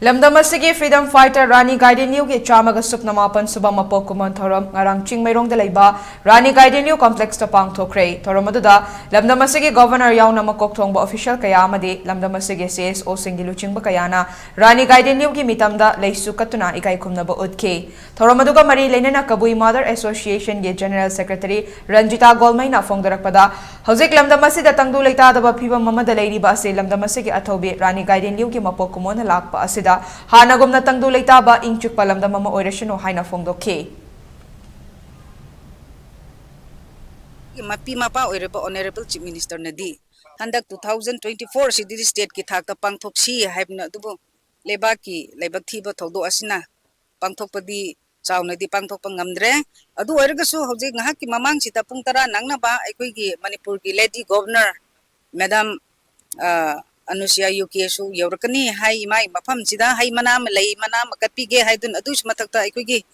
ꯂꯝꯗꯝ ꯑꯁꯤꯒꯤ freedom fighter ꯔꯥꯅꯤ ꯒꯥꯏꯗꯤꯟꯂꯤꯎꯒꯤ ꯆꯥꯝꯃꯒ ꯁꯨꯞꯅ ꯃꯥꯄꯟ ꯁꯨꯕ ꯃꯄꯣꯛ ꯀꯨꯝꯑꯣꯟ ꯊꯧꯔꯝ ꯉꯔꯥꯡ ꯆꯤꯡꯃꯩꯔꯣꯡꯗ ꯂꯩꯕ ꯔꯥꯅꯤ ꯒꯥꯏꯗꯤꯟꯂꯤꯎ complexꯇ ꯄꯥꯡꯊꯣꯛꯈ꯭ꯔꯦ꯫ ꯊꯧꯔꯝ ꯑꯗꯨꯗ ꯂꯝꯗꯝ ꯑꯁꯤꯒꯤ governor ꯌꯥꯎꯅ ꯃꯀꯣꯛ ꯊꯣꯡꯕ official ꯀꯌꯥ ꯑꯃꯗꯤ ꯂꯝꯗꯝ ꯑꯁꯤꯒꯤ C S Oꯁꯤꯡꯒꯤ ꯂꯨꯆꯤꯡꯕ ꯀꯌꯥꯅ ꯔꯥꯅꯤ ꯒꯥꯏꯗꯤꯟꯂꯤꯎꯒꯤ ꯃꯤꯇꯝꯗ ꯂꯩꯁꯨ ꯀꯠꯇꯨꯅ ꯏꯀꯥꯏ ꯈꯨꯝꯅꯕ ꯎꯠꯈꯤ꯫ ꯊꯧꯔꯝ ꯑꯗꯨꯒ ꯃꯔꯤ ꯂꯩꯅꯅ ꯀꯕꯨꯏ Mother Associationꯒꯤ general secretary ꯔꯟꯖꯤꯇꯥ ꯒꯣꯜꯃꯩꯅ ꯐꯣꯡꯗꯣꯔꯛꯄꯗ, ꯍꯧꯖꯤꯛ ꯂꯝꯗꯝ ꯑꯁꯤꯗ ꯇꯪꯗꯨ ꯂꯩꯇꯥꯗꯕ ꯐꯤꯕꯝ ꯑꯃꯗ ꯂꯩꯔꯤꯕ ꯑꯁꯤ ꯂꯝꯗꯝ ꯑꯁꯤꯒꯤ ꯑꯊꯧꯕꯤ ꯔꯥꯅꯤ ꯒꯥꯏꯗꯤꯟꯂꯤꯎꯒꯤ ꯃꯄꯣꯛ ꯀꯨꯝꯑꯣꯟꯅ ꯂꯥꯛꯄ ꯑꯁꯤꯗ ꯍꯥꯟꯅꯒꯨꯝꯅ ꯇꯪꯗꯨ ꯂꯩꯇꯥꯕ ꯏꯪ ꯆꯤꯛꯄ ꯂꯝꯗꯝ ꯑꯃ ꯑꯣꯏꯔꯁꯅꯨ ꯍꯥꯏꯅ ꯐꯣꯡꯗꯣꯛꯈꯤ꯫ ꯃꯄꯤ ꯃꯄꯥ ꯑꯣꯏꯔꯤꯕ Honourable Chief Ministerꯅꯗꯤ ꯍꯟꯗꯛ two thousand twenty four ꯑꯁꯤꯗꯤ stateꯀꯤ ꯊꯥꯛꯇ ꯄꯥꯡꯊꯣꯛꯁꯤ ꯍꯥꯏꯕꯅ, ꯑꯗꯨꯕꯨ ꯂꯩꯕꯥꯛꯀꯤ ꯂꯥꯏꯕꯛ ꯊꯤꯕ ꯊꯧꯗꯣꯛ ꯑꯁꯤꯅ ꯄꯥꯡꯊꯣꯛꯄꯗꯤ ꯆꯥꯎꯅꯗꯤ ꯄꯥꯡꯊꯣꯛꯄ ꯉꯝꯗ꯭ꯔꯦ꯫ ꯑꯗꯨ ꯑꯣꯏꯔꯒꯁꯨ ꯍꯧꯖꯤꯛ ꯉꯥꯏꯍꯥꯛꯀꯤ ꯃꯃꯥꯡꯁꯤꯗ ꯄꯨꯡ ꯇꯔꯥ ꯅꯪꯅꯕ ꯑꯩꯈꯣꯏꯒꯤ ꯃꯅꯤꯄꯨꯔꯒꯤ lady governor madam ꯑ, ꯑꯅꯨꯁꯤꯌꯥ ꯌꯨ ꯀꯦꯁꯨ ꯌꯧꯔꯛꯀꯅꯤ ꯍꯥꯏ꯫ ꯏꯃꯥꯒꯤ ꯃꯐꯝꯁꯤꯗ ꯍꯩ ꯃꯅꯥ ꯑꯃ, ꯂꯩ ꯃꯅꯥ ꯑꯃ ꯀꯠꯄꯤꯒꯦ ꯍꯥꯏꯗꯨꯅ, ꯑꯗꯨꯒꯤꯁꯨ ꯃꯊꯛꯇ ꯑꯩꯈꯣꯏꯒꯤ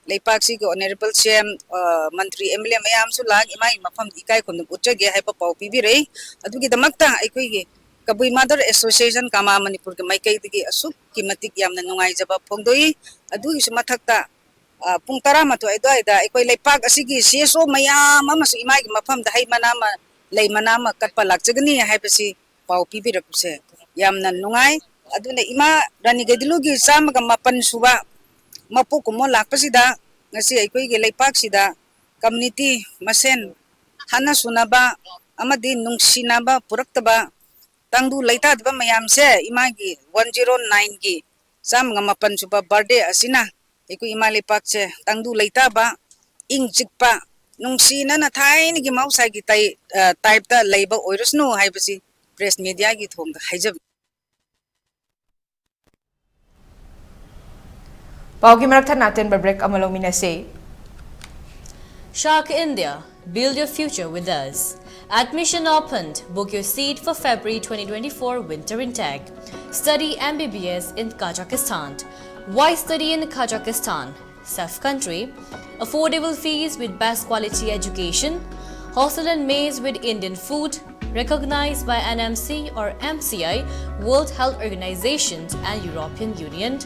ꯂꯩꯄꯥꯛꯁꯤꯒꯤ Honourable C M, ꯑ, ꯃꯟꯇ꯭ꯔꯤ, M L A ꯃꯌꯥꯝꯁꯨ ꯂꯥꯛ ꯏꯃꯥꯒꯤ ꯃꯐꯝꯗ ꯏꯀꯥꯏ ꯈꯨꯝꯅꯕ ꯎꯠꯆꯒꯦ ꯍꯥꯏꯕ ꯄꯥꯎ ꯄꯤꯕꯤꯔꯛꯏ꯫ ꯑꯗꯨꯒꯤꯗꯃꯛꯇ ꯑꯩꯈꯣꯏꯒꯤ ꯀꯕꯨꯏ Mother Association ꯀꯥꯃꯥ ꯃꯅꯤꯄꯨꯔꯒꯤ ꯃꯥꯏꯀꯩꯗꯒꯤ ꯑꯁꯨꯛꯀꯤ ꯃꯇꯤꯛ ꯌꯥꯝꯅ ꯅꯨꯡꯉꯥꯏꯖꯕ ꯐꯣꯡꯗꯣꯛꯏ꯫ ꯑꯗꯨꯒꯤꯁꯨ ꯃꯊꯛꯇ ꯑ, ꯄꯨꯡ ꯇꯔꯥꯃꯥꯊꯣꯏ ꯑꯗꯨꯋꯥꯏꯗ ꯑꯩꯈꯣꯏ ꯂꯩꯄꯥꯛ ꯑꯁꯤꯒꯤ C S O ꯃꯌꯥꯝ ꯑꯃꯁꯨ ꯏꯃꯥꯒꯤ ꯃꯐꯝꯗ ꯍꯩ ꯃꯅꯥ ꯑꯃ, ꯂꯩ ꯃꯅꯥ ꯑꯃ ꯀꯠꯄ ꯂꯥꯛꯆꯒꯅꯤ ꯍꯥꯏꯕꯁꯤ ꯄꯥꯎ ꯄꯤꯕꯤꯔꯛꯄꯁꯦ ꯌꯥꯝꯅ ꯅꯨꯡꯉꯥꯏ꯫ ꯑꯗꯨꯅ ꯏꯃꯥ ꯔꯥꯅꯤ ꯒꯥꯏꯗꯤꯟꯂꯤꯎꯒꯤ ꯆꯥꯝꯃꯒ ꯃꯥꯄꯟ ꯁꯨꯕ ꯃꯄꯣꯛ ꯀꯨꯝꯑꯣꯟ ꯂꯥꯛꯄꯁꯤꯗ ꯉꯁꯤ ꯑꯩꯈꯣꯏꯒꯤ ꯂꯩꯄꯥꯛꯁꯤꯗ community ꯃꯁꯦꯟ ꯍꯥꯟꯅ ꯁꯨꯅꯕ ꯑꯃꯗꯤ ꯅꯨꯡꯁꯤꯅꯕ ꯄꯨꯔꯛꯇꯕ ꯇꯪꯗꯨ ꯂꯩꯇꯥꯗꯕ ꯃꯌꯥꯝꯁꯦ ꯏꯃꯥꯒꯤ ꯋꯥꯟ ꯖꯤꯔꯣ ꯅꯥꯏꯟꯒꯤ ꯆꯥꯝꯃꯒ ꯃꯥꯄꯟ ꯁꯨꯕ ꯕꯥꯔꯗꯦ ꯑꯁꯤꯅ ꯑꯩꯈꯣꯏ ꯏꯃꯥ ꯂꯩꯄꯥꯛꯁꯦ ꯇꯪꯗꯨ ꯂꯩꯇꯥꯕ, ꯏꯪ ꯆꯤꯛꯄ, ꯅꯨꯡꯁꯤꯅꯅ ꯊꯥꯏꯅꯒꯤ ꯃꯍꯧꯁꯥꯒꯤ ꯇꯥꯏ-, ꯑ, ꯇꯥꯏꯞꯇ ꯂꯩꯕ ꯑꯣꯏꯔꯁꯅꯨ ꯍꯥꯏꯕꯁꯤ ꯄ꯭ꯔꯦꯁ ꯃꯦꯗꯤꯌꯥꯒꯤ ꯊꯣꯡꯗ ꯍꯥꯏꯖꯕꯅꯤ꯫ ꯄꯥꯎꯒꯤ ꯃꯔꯛ ꯊꯠꯅ ꯑꯇꯦꯟꯕ ꯕ꯭ꯔꯦꯛ ꯑꯃ ꯂꯧꯃꯤꯟꯅꯁꯦ꯫ Shark India, build your future with us. Admission opened. Book your seat for February twenty twenty-four winter intake. Study M B B S in Kazakhstan. Why study in Kazakhstan? Safe country, affordable fees with best quality education, hostel and mess with Indian food, recognized by N M C or M C I, World Health Organization and European Union.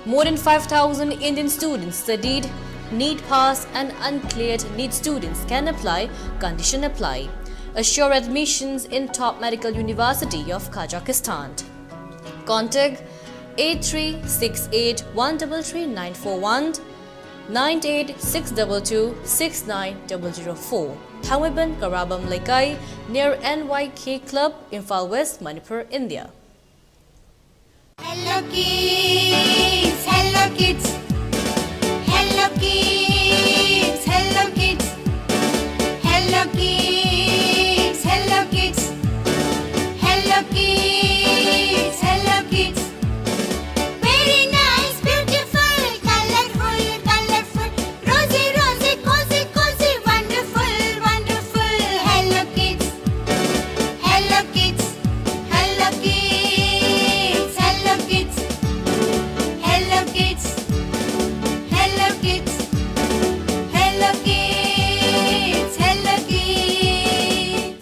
More than five thousand Indian students studied. NEET pass and uncleared NEET students can apply. Condition apply. Assure admissions in top medical university of Kazakhstan. Contact eight three six eight one three three nine four one, nine eight six two two six nine double zero four. Thangmeiban Karabam Leikai, near N Y K Club, Imphal West, Manipur, India. Hello kids, hello kids, hello kids, hello kids, hello kids, hello kids, hello kids, hello kids. Very nice, beautiful, colorful, colorful, rosy, rosy, cozy, cozy, wonderful, wonderful. Hello kids, hello kids, hello kids, hello kids, hello kids, hello kids, hello kids, hello kids.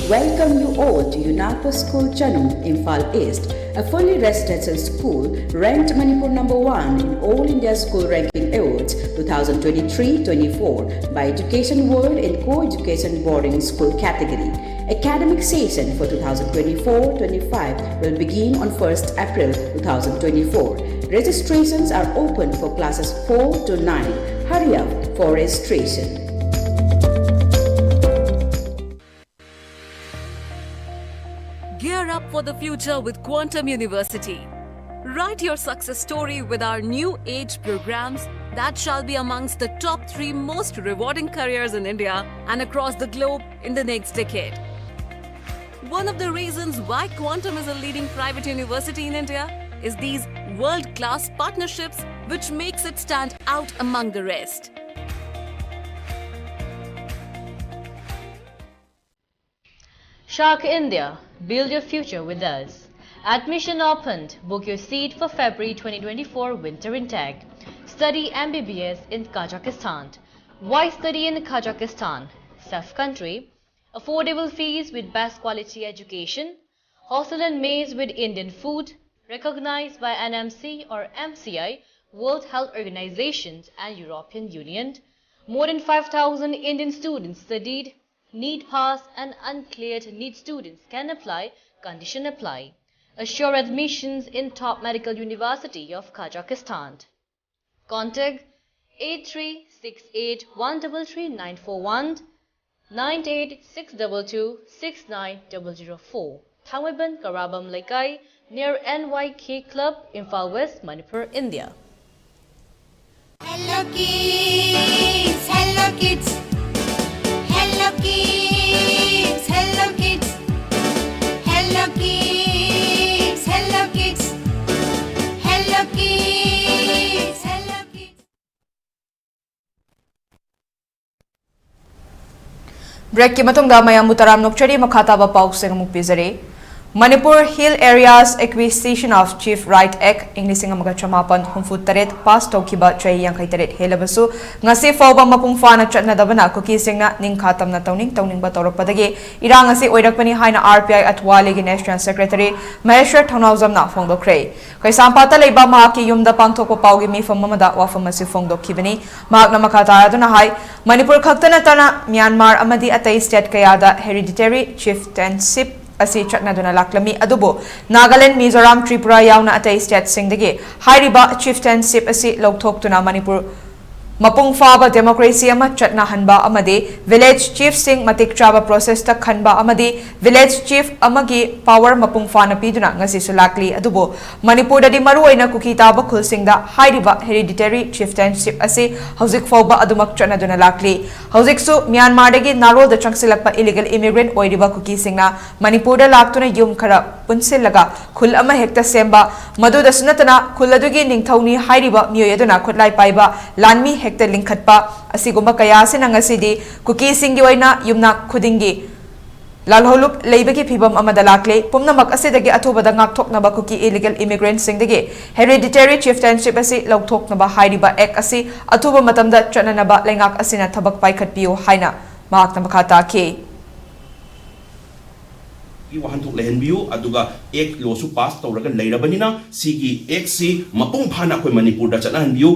Welcome you all to UNAPO School Chanung, Imphal East, a fully residential school ranked Manipur number one in All India School Ranking Awards two thousand twenty-three twenty-four by Education World in Co-Education Boarding School category. Academic session for two thousand twenty-four twenty-five will begin on first April two thousand twenty-four. Registrations are open for classes four to nine. Hurry up for registration. Gear up for the future with Quantum University. Write your success story with our new age programs that shall be amongst the top three most rewarding careers in India and across the globe in the next decade. One of the reasons why Quantum is a leading private university in India is these world class partnerships, which makes it stand out among the rest. Shark India, build your future with us. Admission opened. Book your seat for February twenty twenty-four winter intake. Study M B B S in Kazakhstan. Why study in Kazakhstan? Safe country, affordable fees with best quality education, hostel and mess with Indian food, recognized by N M C or M C I, World Health Organizations and European Union. More than five thousand Indian students studied. NEET pass and uncleared NEET students can apply, condition apply. Assure admissions in top medical university of Kazakhstan. Contact eight three six eight one three three nine four one, nine eight six two two six nine double zero four. Thangmeiban Karabam Leikai, near N Y K Club, Imphal West, Manipur, India. Hello Kids, Hello Kids, Hello Kids, Hello Kids, Hello Kids, Hello Kids, Hello Kids, Hello Kids. ꯕ꯭ꯔꯦꯛꯀꯤ ꯃꯇꯨꯡꯗ ꯃꯌꯥꯝꯕꯨ ꯇꯔꯥꯝꯅ ꯑꯣꯛꯆꯔꯤ꯫ ꯃꯈꯥ ꯇꯥꯕ ꯄꯥꯎꯁꯤꯡ ꯑꯃꯨꯛ ꯄꯤꯖꯔꯤ꯫ Manipur Hill Areas Acquisition of Chief Right Act ꯏꯪ ꯂꯤꯁꯤꯡ ꯑꯃꯒ ꯆꯃꯥꯄꯟ ꯍꯨꯝꯐꯨ ꯇꯔꯦꯠ ꯄꯥꯁ ꯇꯧꯈꯤꯕ ꯆꯍꯤ ꯌꯥꯡꯈꯩ ꯇꯔꯦꯠ ꯍꯦꯜꯂꯕꯁꯨ, ꯉꯁꯤ ꯐꯥꯎꯕ ꯃꯄꯨꯡ ꯐꯥꯅ ꯆꯠꯅꯗꯕꯅ ꯀꯨꯀꯤꯁꯤꯡꯅ ꯅꯤꯡꯈꯥ ꯇꯝꯅ ꯇꯧꯅꯤꯡ ꯇꯧꯅꯤꯡꯕ ꯇꯧꯔꯛꯄꯗꯒꯤ ꯏꯔꯥꯡ ꯑꯁꯤ ꯑꯣꯏꯔꯛꯄꯅꯤ ꯍꯥꯏꯅ R P I Atwaleꯒꯤ National Secretary ꯃꯍꯦꯁ꯭ꯋꯔ ꯊꯧꯅꯥꯎꯖꯝꯅ ꯐꯣꯡꯗꯣꯛꯈ꯭ꯔꯦ꯫ ꯀꯩꯁꯥꯝꯄꯥꯠꯇ ꯂꯩꯕ ꯃꯍꯥꯛꯀꯤ ꯌꯨꯝꯗ ꯄꯥꯡꯊꯣꯛꯄ ꯄꯥꯎꯒꯤ ꯃꯤꯐꯝ ꯑꯃꯗ ꯋꯥꯐꯝ ꯑꯁꯤ ꯐꯣꯡꯗꯣꯛꯈꯤꯕꯅꯤ꯫ ꯃꯍꯥꯛꯅ ꯃꯈꯥ ꯇꯥꯔꯗꯨꯅ ꯍꯥꯏ, ꯃꯅꯤꯄꯨꯔ ꯈꯛꯇ ꯅꯠꯇꯅ ꯃ꯭ꯌꯥꯟꯃꯥꯔ ꯑꯃꯗꯤ ꯑꯇꯩ state ꯀꯌꯥꯗ hereditary chieftainship ꯑꯁꯤ ꯆꯠꯅꯗꯨꯅ ꯂꯥꯛꯂꯝꯃꯤ, ꯑꯗꯨꯕꯨ ꯅꯥꯒꯥꯂꯦꯟꯗ, ꯃꯤꯖꯣꯔꯥꯝ, ꯇ꯭ꯔꯤꯄꯨꯔꯥ ꯌꯥꯎꯅ ꯑꯇꯩ stateꯁꯤꯡꯗꯒꯤ ꯍꯥꯏꯔꯤꯕ chieftainship ꯑꯁꯤ ꯂꯧꯊꯣꯛꯇꯨꯅ ꯃꯅꯤꯄꯨꯔ ꯃꯄꯨꯡ ꯐꯥꯕ democracy ꯑꯃ ꯆꯠꯅꯍꯟꯕ ꯑꯃꯗꯤ village chiefꯁꯤꯡ ꯃꯇꯤꯛ ꯆꯥꯕ processꯇ ꯈꯟꯕ ꯑꯃꯗꯤ village chief ꯑꯃꯒꯤ power ꯃꯄꯨꯡ ꯐꯥꯅ ꯄꯤꯗꯨꯅ ꯉꯁꯤꯁꯨ ꯂꯥꯛꯂꯤ꯫ ꯑꯗꯨꯕꯨ ꯃꯅꯤꯄꯨꯔꯗꯗꯤ ꯃꯔꯨꯑꯣꯏꯅ ꯀꯨꯀꯤ ꯇꯥꯕ ꯈꯨꯜꯁꯤꯡꯗ ꯍꯥꯏꯔꯤꯕ hereditary chieftainship ꯑꯁꯤ ꯍꯧꯖꯤꯛ ꯐꯥꯎꯕ ꯑꯗꯨꯃꯛ ꯆꯠꯅꯗꯨꯅ ꯂꯥꯛꯂꯤ꯫ ꯍꯧꯖꯤꯛꯁꯨ ꯃ꯭ꯌꯥꯟꯃꯥꯔꯗꯒꯤ ꯅꯥꯔꯣꯜꯗ ꯆꯪꯁꯤꯜꯂꯛꯄ illegal immigrant ꯑꯣꯏꯔꯤꯕ ꯀꯨꯀꯤꯁꯤꯡꯅ ꯃꯅꯤꯄꯨꯔꯗ ꯂꯥꯛꯇꯨꯅ ꯌꯨꯝ ꯈꯔ ꯄꯨꯟꯁꯤꯜꯂꯒ ꯈꯨꯜ ꯑꯃ ꯍꯦꯛꯇ ꯁꯦꯝꯕ, ꯃꯗꯨꯗꯁꯨ ꯅꯠꯇꯅ ꯈꯨꯜ ꯑꯗꯨꯒꯤ ꯅꯤꯡꯊꯧꯅꯤ ꯍꯥꯏꯔꯤꯕ ꯃꯤꯑꯣꯏ ꯑꯗꯨꯅ ꯈꯨꯠꯂꯥꯏ ꯄꯥꯏꯕ ꯂꯥꯟꯃꯤ ꯍꯦꯛꯇ ꯂꯤꯡꯈꯠꯄ, ꯑꯁꯤꯒꯨꯝꯕ ꯀꯌꯥ ꯑꯁꯤꯅ ꯉꯁꯤꯗꯤ ꯀꯨꯀꯤꯁꯤꯡꯒꯤ ꯑꯣꯏꯅ ꯌꯨꯝꯅꯥꯛ ꯈꯨꯗꯤꯡꯒꯤ ꯂꯥꯜꯍꯧꯂꯨꯞ ꯂꯩꯕꯒꯤ ꯐꯤꯚꯝ ꯑꯃꯗ ꯂꯥꯛꯂꯦ꯫ ꯄꯨꯝꯅꯃꯛ ꯑꯁꯤꯗꯒꯤ ꯑꯊꯨꯕꯗ ꯉꯥꯛꯊꯣꯛꯅꯕ ꯀꯨꯀꯤ illegal immigrantꯁꯤꯡꯗꯒꯤ hereditary chieftainship ꯑꯁꯤ ꯂꯧꯊꯣꯛꯅꯕ ꯍꯥꯏꯔꯤꯕ act ꯑꯁꯤ ꯑꯊꯨꯕ ꯃꯇꯝꯗ ꯆꯠꯅꯅꯕ ꯂꯩꯉꯥꯛ ꯑꯁꯤꯅ ꯊꯕꯛ ꯄꯥꯏꯈꯠꯄꯤꯌꯨ ꯍꯥꯏꯅ ꯃꯍꯥꯛꯅ ꯃꯈꯥ ꯇꯥꯈꯤ꯫ ꯒꯤ ꯋꯥꯍꯟꯊꯣꯛ ꯂꯩꯍꯟꯕꯤꯌꯨ, ꯑꯗꯨꯒ act lawꯁꯨ pass ꯇꯧꯔꯒ ꯂꯩꯔꯕꯅꯤꯅ ꯁꯤꯒꯤ actꯁꯤ ꯃꯄꯨꯡ ꯐꯥꯅ ꯑꯩꯈꯣꯏ ꯃꯅꯤꯄꯨꯔꯗ ꯆꯠꯅꯍꯟꯕꯤꯌꯨ꯫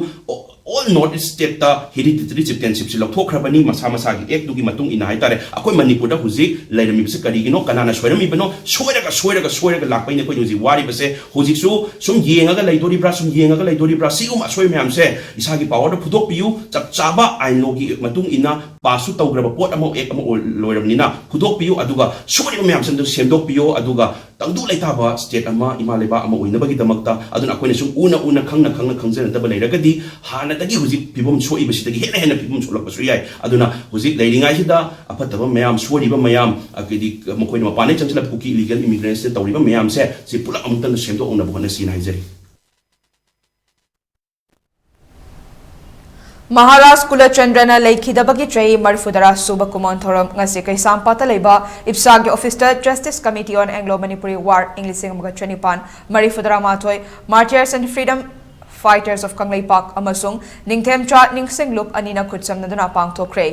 All north east stateꯇ hereditary chieftainshipꯁꯤ ꯂꯧꯊꯣꯛꯈ꯭ꯔꯕꯅꯤ, ꯃꯁꯥ ꯃꯁꯥꯒꯤ actꯇꯨꯒꯤ ꯃꯇꯨꯡ ꯏꯟꯅ ꯍꯥꯏꯇꯥꯔꯦ꯫ ꯑꯩꯈꯣꯏ ꯃꯅꯤꯄꯨꯔꯗ ꯍꯧꯖꯤꯛ ꯂꯩꯔꯝꯃꯤꯕꯁꯦ ꯀꯔꯤꯒꯤꯅꯣ, ꯀꯅꯥꯅ ꯁꯣꯏꯔꯝꯃꯤꯕꯅꯣ? ꯁꯣꯏꯔꯒ ꯁꯣꯏꯔꯒ ꯁꯣꯏꯔꯒ ꯂꯥꯛꯄꯩꯅꯦ ꯑꯩꯈꯣꯏꯅ ꯍꯧꯖꯤꯛ ꯋꯥꯔꯤꯕꯁꯦ꯫ ꯍꯧꯖꯤꯛꯁꯨ ꯁꯨꯝ ꯌꯦꯡꯉꯒ ꯂꯩꯗꯣꯔꯤꯕ꯭ꯔꯥ, ꯁꯨꯝ ꯌꯦꯡꯉꯒ ꯂꯩꯗꯣꯔꯤꯕ꯭ꯔꯥ? ꯁꯤꯒꯨꯝꯕ ꯑꯁꯣꯏ ꯃꯌꯥꯝꯁꯦ ꯏꯁꯥꯒꯤ powerꯗ ꯐꯨꯗꯣꯛꯄꯤꯌꯨ꯫ ꯆꯞ ꯆꯥꯕ ꯑꯥꯏꯟ ꯂꯣꯒꯤ ꯃꯇꯨꯡ ꯏꯟꯅ pass ꯁꯨ ꯇꯧꯈ꯭ꯔꯕ ꯄꯣꯠ ꯑꯃ, act ꯑꯃ ꯑꯣꯏ-, ꯂꯣꯏꯔꯕꯅꯤꯅ ꯐꯨꯗꯣꯛꯄꯤꯌꯨ, ꯑꯗꯨꯒ ꯁꯣꯏꯔꯤꯕ ꯃꯌꯥꯝꯁꯤꯡꯗꯨ ꯁꯦꯝꯗꯣꯛꯄꯤꯌꯨ, ꯑꯗꯨꯒ ꯇꯪꯗꯨ ꯂꯩꯇꯥꯕ state ꯑꯃ, ꯏꯃꯥ ꯂꯩꯕꯥꯛ ꯑꯃ ꯑꯣꯏꯅꯕꯒꯤꯗꯃꯛꯇ꯫ ꯑꯗꯨꯅ ꯑꯩꯈꯣꯏꯅ ꯁꯨꯝ ꯎꯅ ꯎꯅ, ꯈꯪꯅ ꯈꯪꯅ ꯈꯪꯖꯅꯗꯕ ꯂꯩꯔꯒꯗꯤ ꯍꯥꯟꯅꯗꯒꯤ ꯍꯧꯖꯤꯛ ꯐꯤꯕꯝ ꯁꯣꯛꯏꯕꯁꯤꯗꯒꯤ ꯍꯦꯟꯅ ꯍꯦꯟꯅ ꯐꯤꯕꯝ ꯁꯣꯛꯂꯛꯄꯁꯨ ꯌꯥꯏ꯫ ꯑꯗꯨꯅ ꯍꯧꯖꯤꯛ ꯂꯩꯔꯤꯉꯩꯁꯤꯗ ꯑꯐꯠꯇꯕ ꯃꯌꯥꯝ, ꯁꯣꯏꯔꯤꯕ ꯃꯌꯥꯝ, ꯑꯗꯒꯤꯗꯤ ꯃꯈꯣꯏꯅ ꯃꯄꯥꯟꯗꯒꯤ ꯆꯪꯁꯤꯜꯂꯛꯄ ꯀꯨꯀꯤ illegal immigrants ꯅ ꯇꯧꯔꯤꯕ ꯃꯌꯥꯝꯁꯦ, ꯁꯤ ꯄꯨꯂꯞ ꯑꯃꯨꯛꯇꯪꯗ ꯁꯦꯝꯗꯣꯛꯍꯧꯅꯕ ꯍꯣꯠꯅꯁꯤꯅ ꯍꯥꯏꯖꯔꯤ꯫ ꯃꯍꯥꯔꯥꯖ ꯀꯨꯂꯆꯟꯗ꯭ꯔꯅ ꯂꯩꯈꯤꯗꯕꯒꯤ ꯆꯍꯤ ꯃꯔꯤꯐꯨꯇꯔꯥ ꯁꯨꯕ ꯀꯨꯃꯣꯟ ꯊꯧꯔꯝ ꯉꯁꯤ ꯀꯩꯁꯥꯝꯄꯥꯠꯇ ꯂꯩꯕ ꯏꯞꯁꯥꯒꯤ office ꯇ Justice Committee on Anglo Manipuri War ꯏꯪ ꯂꯤꯁꯤꯡ ꯑꯃꯒ ꯆꯅꯤꯄꯥꯟ ꯃꯔꯤꯐꯨꯇꯔꯥ ꯃꯥꯊꯣꯏ Martyrs and Freedom Fighters of Kangleipak ꯑꯃꯁꯨꯡ ꯅꯤꯡꯊꯦꯝꯆꯥ ꯅꯤꯡꯁꯤꯡ ꯂꯨꯞ ꯑꯅꯤꯅ ꯈꯨꯠꯁꯝꯅꯗꯨꯅ ꯄꯥꯡꯊꯣꯛꯈ꯭ꯔꯦ꯫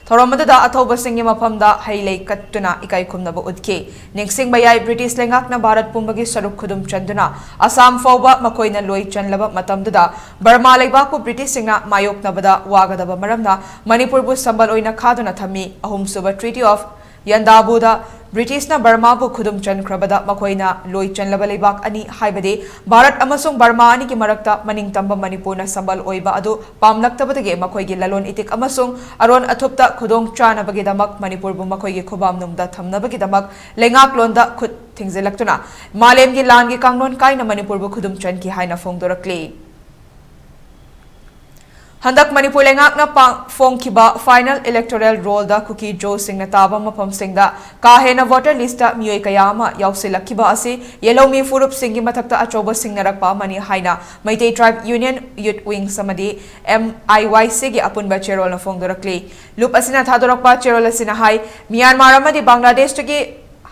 ꯊꯧꯔꯝ ꯑꯗꯨꯗ ꯑꯊꯧꯕꯁꯤꯡꯒꯤ ꯃꯐꯝꯗ ꯍꯩ ꯂꯩ ꯀꯠꯇꯨꯅ ꯏꯀꯥꯏ ꯈꯨꯝꯅꯕ ꯎꯠꯈꯤ꯫ ꯅꯤꯡꯁꯤꯡꯕ ꯌꯥꯏ, ꯕ꯭ꯔꯤꯇꯤꯁ ꯂꯩꯉꯥꯛꯅ ꯚꯥꯔꯠ ꯄꯨꯝꯕꯒꯤ ꯁꯔꯨꯛ ꯈꯨꯗꯨꯝ ꯆꯟꯗꯨꯅ ꯑꯁꯥꯝ ꯐꯥꯎꯕ ꯃꯈꯣꯏꯅ ꯂꯣꯏ ꯆꯟꯂꯕ ꯃꯇꯝꯗꯨꯗ ꯕꯔꯃꯥ ꯂꯩꯕꯥꯛꯄꯨ ꯕ꯭ꯔꯤꯇꯤꯁꯁꯤꯡꯅ ꯃꯥꯌꯣꯛꯅꯕꯗ ꯋꯥꯒꯗꯕ ꯃꯔꯝꯅ ꯃꯅꯤꯄꯨꯔꯕꯨ ꯁꯝꯕꯜ ꯑꯣꯏꯅ ꯈꯥꯗꯨꯅ ꯊꯝꯃꯤ꯫ ꯑꯍꯨꯝꯁꯨꯕ Treaty of ꯌꯟꯗꯥꯕꯨꯗ ꯕ꯭ꯔꯤꯇꯤꯁꯅ ꯕꯔꯃꯥꯕꯨ ꯈꯨꯗꯨꯝ ꯆꯟꯈ꯭ꯔꯕꯗ ꯃꯈꯣꯏꯅ ꯂꯣꯏ ꯆꯟꯂꯕ ꯂꯩꯕꯥꯛ ꯑꯅꯤ, ꯍꯥꯏꯕꯗꯤ ꯚꯥꯔꯠ ꯑꯃꯁꯨꯡ ꯕꯔꯃꯥ ꯑꯅꯤꯒꯤ ꯃꯔꯛꯇ ꯃꯅꯤꯡꯇꯝꯕ ꯃꯅꯤꯄꯨꯔꯅ ꯁꯝꯕꯜ ꯑꯣꯏꯕ ꯑꯗꯨ ꯄꯥꯝꯂꯛꯇꯕꯗꯒꯤ ꯃꯈꯣꯏꯒꯤ ꯂꯂꯣꯟ ꯏꯇꯤꯛ ꯑꯃꯁꯨꯡ ꯑꯔꯣꯟ ꯑꯊꯨꯞꯇ ꯈꯨꯗꯣꯡ ꯆꯥꯅꯕꯒꯤꯗꯃꯛ ꯃꯅꯤꯄꯨꯔꯕꯨ ꯃꯈꯣꯏꯒꯤ ꯈꯨꯕꯥꯝꯅꯨꯡꯗ ꯊꯝꯅꯕꯒꯤꯗꯃꯛ ꯂꯩꯉꯥꯛꯂꯣꯟꯗ ꯈꯨꯠ ꯊꯤꯡꯖꯤꯜꯂꯛꯇꯨꯅ ꯃꯥꯂꯦꯝꯒꯤ ꯂꯥꯟꯒꯤ ꯀꯥꯡꯂꯣꯟ ꯀꯥꯏꯅ ꯃꯅꯤꯄꯨꯔꯕꯨ ꯈꯨꯗꯨꯝ ꯆꯟꯈꯤ ꯍꯥꯏꯅ ꯐꯣꯡꯗꯣꯔꯛꯂꯤ꯫ ꯍꯟꯗꯛ ꯃꯅꯤꯄꯨꯔ ꯂꯩꯉꯥꯛꯅ ꯄꯥꯡ-, ꯐꯣꯡꯈꯤꯕ final electoral roll ꯗ ꯀꯨꯀꯤ ꯖꯣꯁꯤꯡꯅ ꯇꯥꯕ ꯃꯐꯝꯁꯤꯡꯗ ꯀꯥ ꯍꯦꯟꯅ voter list ꯇ ꯃꯤꯑꯣꯏ ꯀꯌꯥ ꯑꯃ ꯌꯥꯎꯁꯤꯜꯂꯛꯈꯤꯕ ꯑꯁꯤ ꯌꯦꯜꯍꯧꯃꯤ ꯐꯨꯔꯨꯞꯁꯤꯡꯒꯤ ꯃꯊꯛꯇ ꯑꯆꯧꯕ ꯁꯤꯡꯅꯔꯛꯄ ꯑꯃꯅꯤ ꯍꯥꯏꯅ Meitei Tribe Union Youth Wings ꯑꯃꯗꯤ M I Y C ꯒꯤ ꯑꯄꯨꯟꯕ ꯆꯦꯔꯣꯜꯅ ꯐꯣꯡꯗꯣꯔꯛꯂꯤ꯫ ꯂꯨꯞ ꯑꯁꯤꯅ ꯊꯥꯗꯣꯔꯛꯄ ꯆꯦꯔꯣꯜ ꯑꯁꯤꯅ ꯍꯥꯏ, ꯃ꯭ꯌꯥꯟꯃꯥꯔ ꯑꯃꯗꯤ ꯕꯪꯒ꯭ꯂꯥꯗꯦꯁꯇꯒꯤ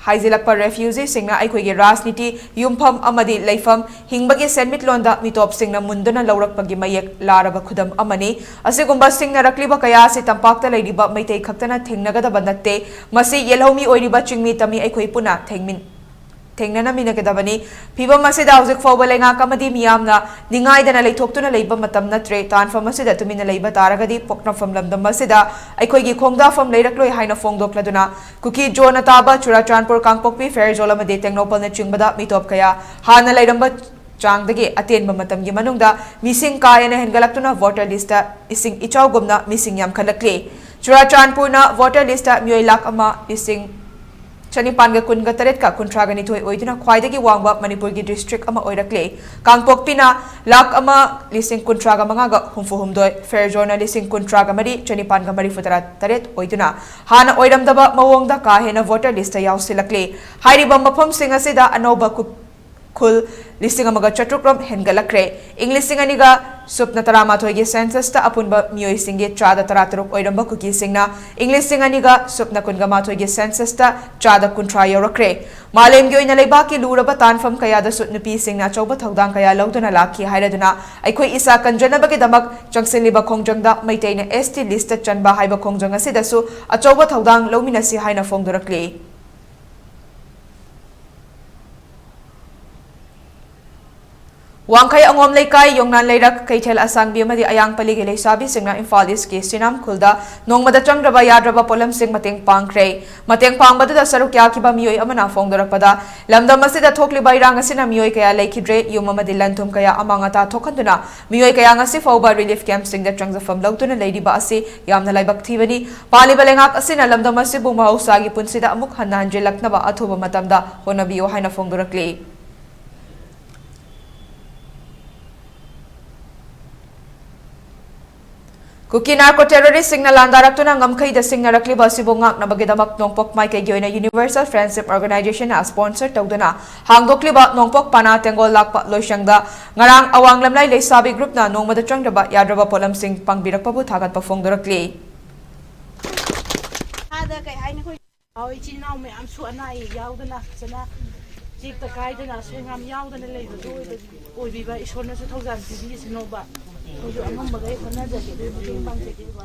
ꯍꯥꯏꯖꯤꯜꯂꯛꯄ refugee ꯁꯤꯡꯅ ꯑꯩꯈꯣꯏꯒꯤ ꯔꯥꯖꯅꯤꯇꯤ, ꯌꯨꯝꯐꯝ ꯑꯃꯗꯤ ꯂꯩꯐꯝ, ꯍꯤꯡꯕꯒꯤ ꯁꯦꯟꯃꯤꯠꯂꯣꯟꯗ ꯃꯤꯇꯣꯞꯁꯤꯡꯅ ꯃꯨꯟꯗꯨꯅ ꯂꯧꯔꯛꯄꯒꯤ ꯃꯌꯦꯛ ꯂꯥꯔꯕ ꯈꯨꯗꯝ ꯑꯃꯅꯤ꯫ ꯑꯁꯤꯒꯨꯝꯕ ꯁꯤꯡꯅꯔꯛꯂꯤꯕ ꯀꯌꯥ ꯑꯁꯤ ꯇꯝꯄꯥꯛꯇ ꯂꯩꯔꯤꯕ ꯃꯩꯇꯩ ꯈꯛꯇꯅ ꯊꯦꯡꯅꯒꯗꯕ ꯅꯠꯇꯦ꯫ ꯃꯁꯤ ꯌꯦꯜꯍꯧꯃꯤ ꯑꯣꯏꯔꯤꯕ ꯆꯤꯡꯃꯤ ꯇꯝꯃꯤ ꯑꯩꯈꯣꯏ ꯄꯨꯟꯅ ꯊꯦꯡꯃꯤꯟ-, ꯊꯦꯡꯅꯅꯃꯤꯟꯅꯒꯗꯕꯅꯤ꯫ ꯐꯤꯚꯝ ꯑꯁꯤꯗ ꯍꯧꯖꯤꯛ ꯐꯥꯎꯕ ꯂꯩꯉꯥꯛ ꯑꯃꯗꯤ ꯃꯤꯌꯥꯝꯅ ꯅꯤꯡꯉꯥꯏꯗꯅ ꯂꯩꯊꯣꯛꯇꯨꯅ ꯂꯩꯕ ꯃꯇꯝ ꯅꯠꯇ꯭ꯔꯦ꯫ ꯇꯥꯟꯐꯝ ꯑꯁꯤꯗ ꯇꯨꯃꯤꯟꯅ ꯂꯩꯕ ꯇꯥꯔꯒꯗꯤ ꯄꯣꯛꯅꯐꯝ ꯂꯝꯗꯝ ꯑꯁꯤꯗ ꯑꯩꯈꯣꯏꯒꯤ ꯈꯣꯡꯗꯥꯐꯝ ꯂꯩꯔꯛꯂꯣꯏ ꯍꯥꯏꯅ ꯐꯣꯡꯗꯣꯛꯂꯗꯨꯅ ꯀꯨꯀꯤ ꯖꯣꯅ ꯇꯥꯕ ꯆꯨꯔꯥꯆꯥꯟꯄꯨꯔ, ꯀꯥꯡꯄꯣꯛꯄꯤ, ꯐꯦꯔꯖꯣꯜ ꯑꯃꯗꯤ ꯇꯦꯡꯅꯧꯄꯜꯅꯆꯤꯡꯕꯗ ꯃꯤꯇꯣꯞ ꯀꯌꯥ ꯍꯥꯟꯅ ꯂꯩꯔꯝꯕ ꯆꯥꯡꯗꯒꯤ ꯑꯇꯦꯟꯕ ꯃꯇꯝꯒꯤ ꯃꯅꯨꯡꯗ ꯃꯤꯁꯤꯡ ꯀꯥ ꯍꯦꯟꯅ ꯍꯦꯟꯒꯠꯂꯛꯇꯨꯅ voter list ꯇ ꯏꯁꯤꯡ ꯏꯆꯥꯎꯒꯨꯝꯅ ꯃꯤꯁꯤꯡ ꯌꯥꯝꯈꯠꯂꯛꯂꯤ꯫ ꯆꯨꯔꯥꯆꯥꯟꯄꯨꯔꯅ voter list ꯇ ꯃꯤꯑꯣꯏ ꯂꯥꯈ ꯑꯃ ꯂꯤꯁꯤꯡ ꯆꯅꯤꯄꯥꯟꯒ ꯀꯨꯟꯒ ꯇꯔꯦꯠꯀ ꯀꯨꯟꯊ꯭ꯔꯥꯒ ꯅꯤꯊꯣꯏ ꯑꯣꯏꯗꯨꯅ ꯈ꯭ꯋꯥꯏꯗꯒꯤ ꯋꯥꯡꯕ ꯃꯅꯤꯄꯨꯔꯒꯤ district ꯑꯃ ꯑꯣꯏꯔꯛꯂꯤ꯫ ꯀꯥꯡꯄꯣꯛꯄꯤꯅ ꯂꯥꯈ ꯑꯃ ꯂꯤꯁꯤꯡ ꯀꯨꯟꯊ꯭ꯔꯥꯒ ꯃꯉꯥꯒ ꯍꯨꯝꯐꯨ ꯍꯨꯝꯗꯣꯏ, ꯐꯦꯔꯖꯣꯜꯅ ꯂꯤꯁꯤꯡ ꯀꯨꯟꯊ꯭ꯔꯥꯒ ꯃꯔꯤ ꯆꯅꯤꯄꯥꯟꯒ ꯃꯔꯤꯐꯨ ꯇꯔꯥ ꯇꯔꯦꯠ ꯑꯣꯏꯗꯨꯅ ꯍꯥꯟꯅ ꯑꯣꯏꯔꯝꯗꯕ ꯃꯑꯣꯡꯗ ꯀꯥ ꯍꯦꯟꯅ voter list ꯇ ꯌꯥꯎꯁꯤꯜꯂꯛꯂꯤ꯫ ꯍꯥꯏꯔꯤꯕ ꯃꯐꯝꯁꯤꯡ ꯑꯁꯤꯗ ꯑꯅꯧꯕ ꯀꯨ-, ꯈꯨꯜ ꯂꯤꯁꯤꯡ ꯑꯃꯒ ꯆꯥꯇ꯭ꯔꯨꯛ ꯔꯣꯝ ꯍꯦꯟꯒꯠꯂꯛꯈ꯭ꯔꯦ꯫ ꯏꯪ ꯂꯤꯁꯤꯡ ꯑꯅꯤꯒ ꯁꯨꯞꯅ ꯇꯔꯥꯃꯥꯊꯣꯏꯒꯤ ꯁꯦꯟꯁꯁꯇ ꯑꯄꯨꯟꯕ ꯃꯤꯑꯣꯏꯁꯤꯡꯒꯤ ꯆꯥꯗ ꯇꯔꯥꯇꯔꯨꯛ ꯑꯣꯏꯔꯝꯕ ꯀꯨꯀꯤꯁꯤꯡꯅ ꯏꯪ ꯂꯤꯁꯤꯡ ꯑꯅꯤꯒ ꯁꯨꯞꯅ ꯀꯨꯟꯒ ꯃꯥꯊꯣꯏꯒꯤ ꯁꯦꯟꯁꯁꯇ ꯆꯥꯗ ꯀꯨꯟꯊ꯭ꯔꯥ ꯌꯧꯔꯛꯈ꯭ꯔꯦ꯫ ꯃꯥꯂꯦꯝꯒꯤ ꯑꯣꯏꯅ ꯂꯩꯕꯥꯛꯀꯤ ꯂꯨꯔꯕ ꯇꯥꯟꯐꯝ ꯀꯌꯥꯗꯁꯨ ꯅꯨꯄꯤꯁꯤꯡꯅ ꯑꯆꯧꯕ ꯊꯧꯗꯥꯡ ꯀꯌꯥ ꯂꯧꯗꯨꯅ ꯂꯥꯛꯈꯤ ꯍꯥꯏꯔꯗꯨꯅ ꯑꯩꯈꯣꯏ ꯏꯁꯥ ꯀꯟꯖꯅꯕꯒꯤꯗꯃꯛ ꯆꯪꯁꯤꯜꯂꯤꯕ ꯈꯣꯡꯖꯪꯗ ꯃꯩꯇꯩꯅ S T listꯇ ꯆꯟꯕ ꯍꯥꯏꯕ ꯈꯣꯡꯖꯪ ꯑꯁꯤꯗꯁꯨ ꯑꯆꯧꯕ ꯊꯧꯗꯥꯡ ꯂꯧꯃꯤꯟꯅꯁꯤ ꯍꯥꯏꯅ ꯐꯣꯡꯗꯣꯔꯛꯂꯤ꯫ ꯋꯥꯡꯈꯩ ꯑꯉꯣꯝ ꯂꯩꯀꯥꯏ, ꯌꯣꯡꯅꯥꯟ ꯂꯩꯔꯛ, ꯀꯩꯊꯦꯜ ꯑꯁꯥꯡꯕꯤ ꯑꯃꯗꯤ ꯑꯌꯥꯡꯄꯜꯂꯤꯒꯤ ꯂꯩꯁꯥꯕꯤꯁꯤꯡꯅ ꯏꯝꯐꯥꯜ ꯏꯁꯀꯤ ꯁꯤꯅꯥꯝ ꯈꯨꯜꯗ ꯅꯣꯡꯃꯗ ꯆꯪꯗ꯭ꯔꯕ ꯌꯥꯗ꯭ꯔꯕ ꯄꯣꯠꯂꯝꯁꯤꯡ ꯃꯇꯦꯡ ꯄꯥꯡꯈ꯭ꯔꯦ꯫ ꯃꯇꯦꯡ ꯄꯥꯡꯕꯗꯨꯗ ꯁꯔꯨꯛ ꯌꯥꯈꯤꯕ ꯃꯤꯑꯣꯏ ꯑꯃꯅ ꯐꯣꯡꯗꯣꯔꯛꯄꯗ, ꯂꯝꯗꯝ ꯑꯁꯤꯗ ꯊꯣꯛꯂꯤꯕ ꯏꯔꯥꯡ ꯑꯁꯤꯅ ꯃꯤꯑꯣꯏ ꯀꯌꯥ ꯂꯩꯈꯤꯗ꯭ꯔꯦ, ꯌꯨꯝ ꯑꯃꯗꯤ ꯂꯟ ꯊꯨꯝ ꯀꯌꯥ ꯑꯃꯥꯡ ꯑꯇꯥ ꯊꯣꯛꯍꯟꯗꯨꯅ ꯃꯤꯑꯣꯏ ꯀꯌꯥ ꯉꯁꯤ ꯐꯥꯎꯕ ꯔꯤꯂꯤꯐ ꯀꯦꯝꯞꯁꯤꯡꯗ ꯆꯪꯖꯐꯝ ꯂꯧꯗꯨꯅ ꯂꯩꯔꯤꯕ ꯑꯁꯤ ꯌꯥꯝꯅ ꯂꯥꯏꯕꯛ ꯊꯤꯕꯅꯤ꯫ ꯄꯥꯜꯂꯤꯕ ꯂꯩꯉꯥꯛ ꯑꯁꯤꯅ ꯂꯝꯗꯝ ꯑꯁꯤꯕꯨ ꯃꯍꯧꯁꯥꯒꯤ ꯄꯨꯟꯁꯤꯗ ꯑꯃꯨꯛ ꯍꯟꯅ ꯍꯟꯖꯤꯜꯂꯛꯅꯕ ꯑꯊꯨꯕ ꯃꯇꯝꯗ ꯍꯣꯠꯅꯕꯤꯌꯨ ꯍꯥꯏꯅ ꯐꯣꯡꯗꯣꯔꯛꯂꯤ꯫ ꯀꯨꯀꯤ ꯅꯥꯔꯀꯣ ꯇꯦꯔꯣꯔꯤꯁꯁꯤꯡꯅ ꯂꯥꯟꯗꯥꯔꯛꯇꯨꯅ ꯉꯝꯈꯩꯗ ꯁꯤꯡꯅꯔꯛꯂꯤꯕ ꯑꯁꯤꯕꯨ ꯉꯥꯛꯅꯕꯒꯤꯗꯃꯛ ꯅꯣꯡꯄꯣꯛ ꯃꯥꯏꯀꯩꯒꯤ ꯑꯣꯏꯅ Universal Friendship Organizationꯅ sponsor ꯇꯧꯗꯨꯅ ꯍꯥꯡꯗꯣꯛꯂꯤꯕ ꯅꯣꯡꯄꯣꯛ ꯄꯅꯥ ꯇꯦꯡꯒꯣꯜ ꯂꯥꯛꯄ ꯂꯣꯏꯁꯪꯗ ꯉꯔꯥꯡ ꯑꯋꯥꯡ ꯂꯝꯂꯥꯏ ꯂꯩꯁꯥꯕꯤ group ꯅ ꯅꯣꯡꯃꯗ ꯆꯪꯗ꯭ꯔꯕ ꯌꯥꯗ꯭ꯔꯕ ꯄꯣꯠꯂꯝꯁꯤꯡ ꯄꯥꯡꯕꯤꯔꯛꯄꯕꯨ ꯊꯥꯒꯠꯄ ꯐꯣꯡꯗꯣꯔꯛꯂꯤ꯫ ꯑꯥꯗ ꯀꯩ ꯍꯥꯏꯅꯤ ꯑꯩꯈꯣꯏ ꯍꯣꯏ, ꯏꯆꯤꯟ ꯏꯅꯥꯎ ꯃꯌꯥꯝꯁꯨ ꯑꯅꯥ ꯑꯌꯦꯛ ꯌꯥꯎꯗꯅ ꯐꯖꯅ ꯆꯦꯛꯇ ꯀꯥꯏꯗꯅ ꯑꯁꯣꯏ ꯑꯉꯥꯝ ꯌꯥꯎꯗꯅ ꯂꯩꯕꯗꯨ ꯑꯣꯏꯕ-, ꯑꯣꯏꯕꯤꯕ ꯏꯁꯣꯔꯅꯁꯨ ꯊꯧꯖꯥꯜ ꯄꯤꯕꯤꯁꯅꯣꯕ꯫ ꯑꯩꯈꯣꯏꯁꯨ ꯑꯉꯝꯕꯈꯩ ꯍꯣꯠꯅꯖꯒꯦ, ꯑꯗꯨ ꯃꯇꯦꯡ ꯄꯥꯡꯖꯒꯦꯕ꯫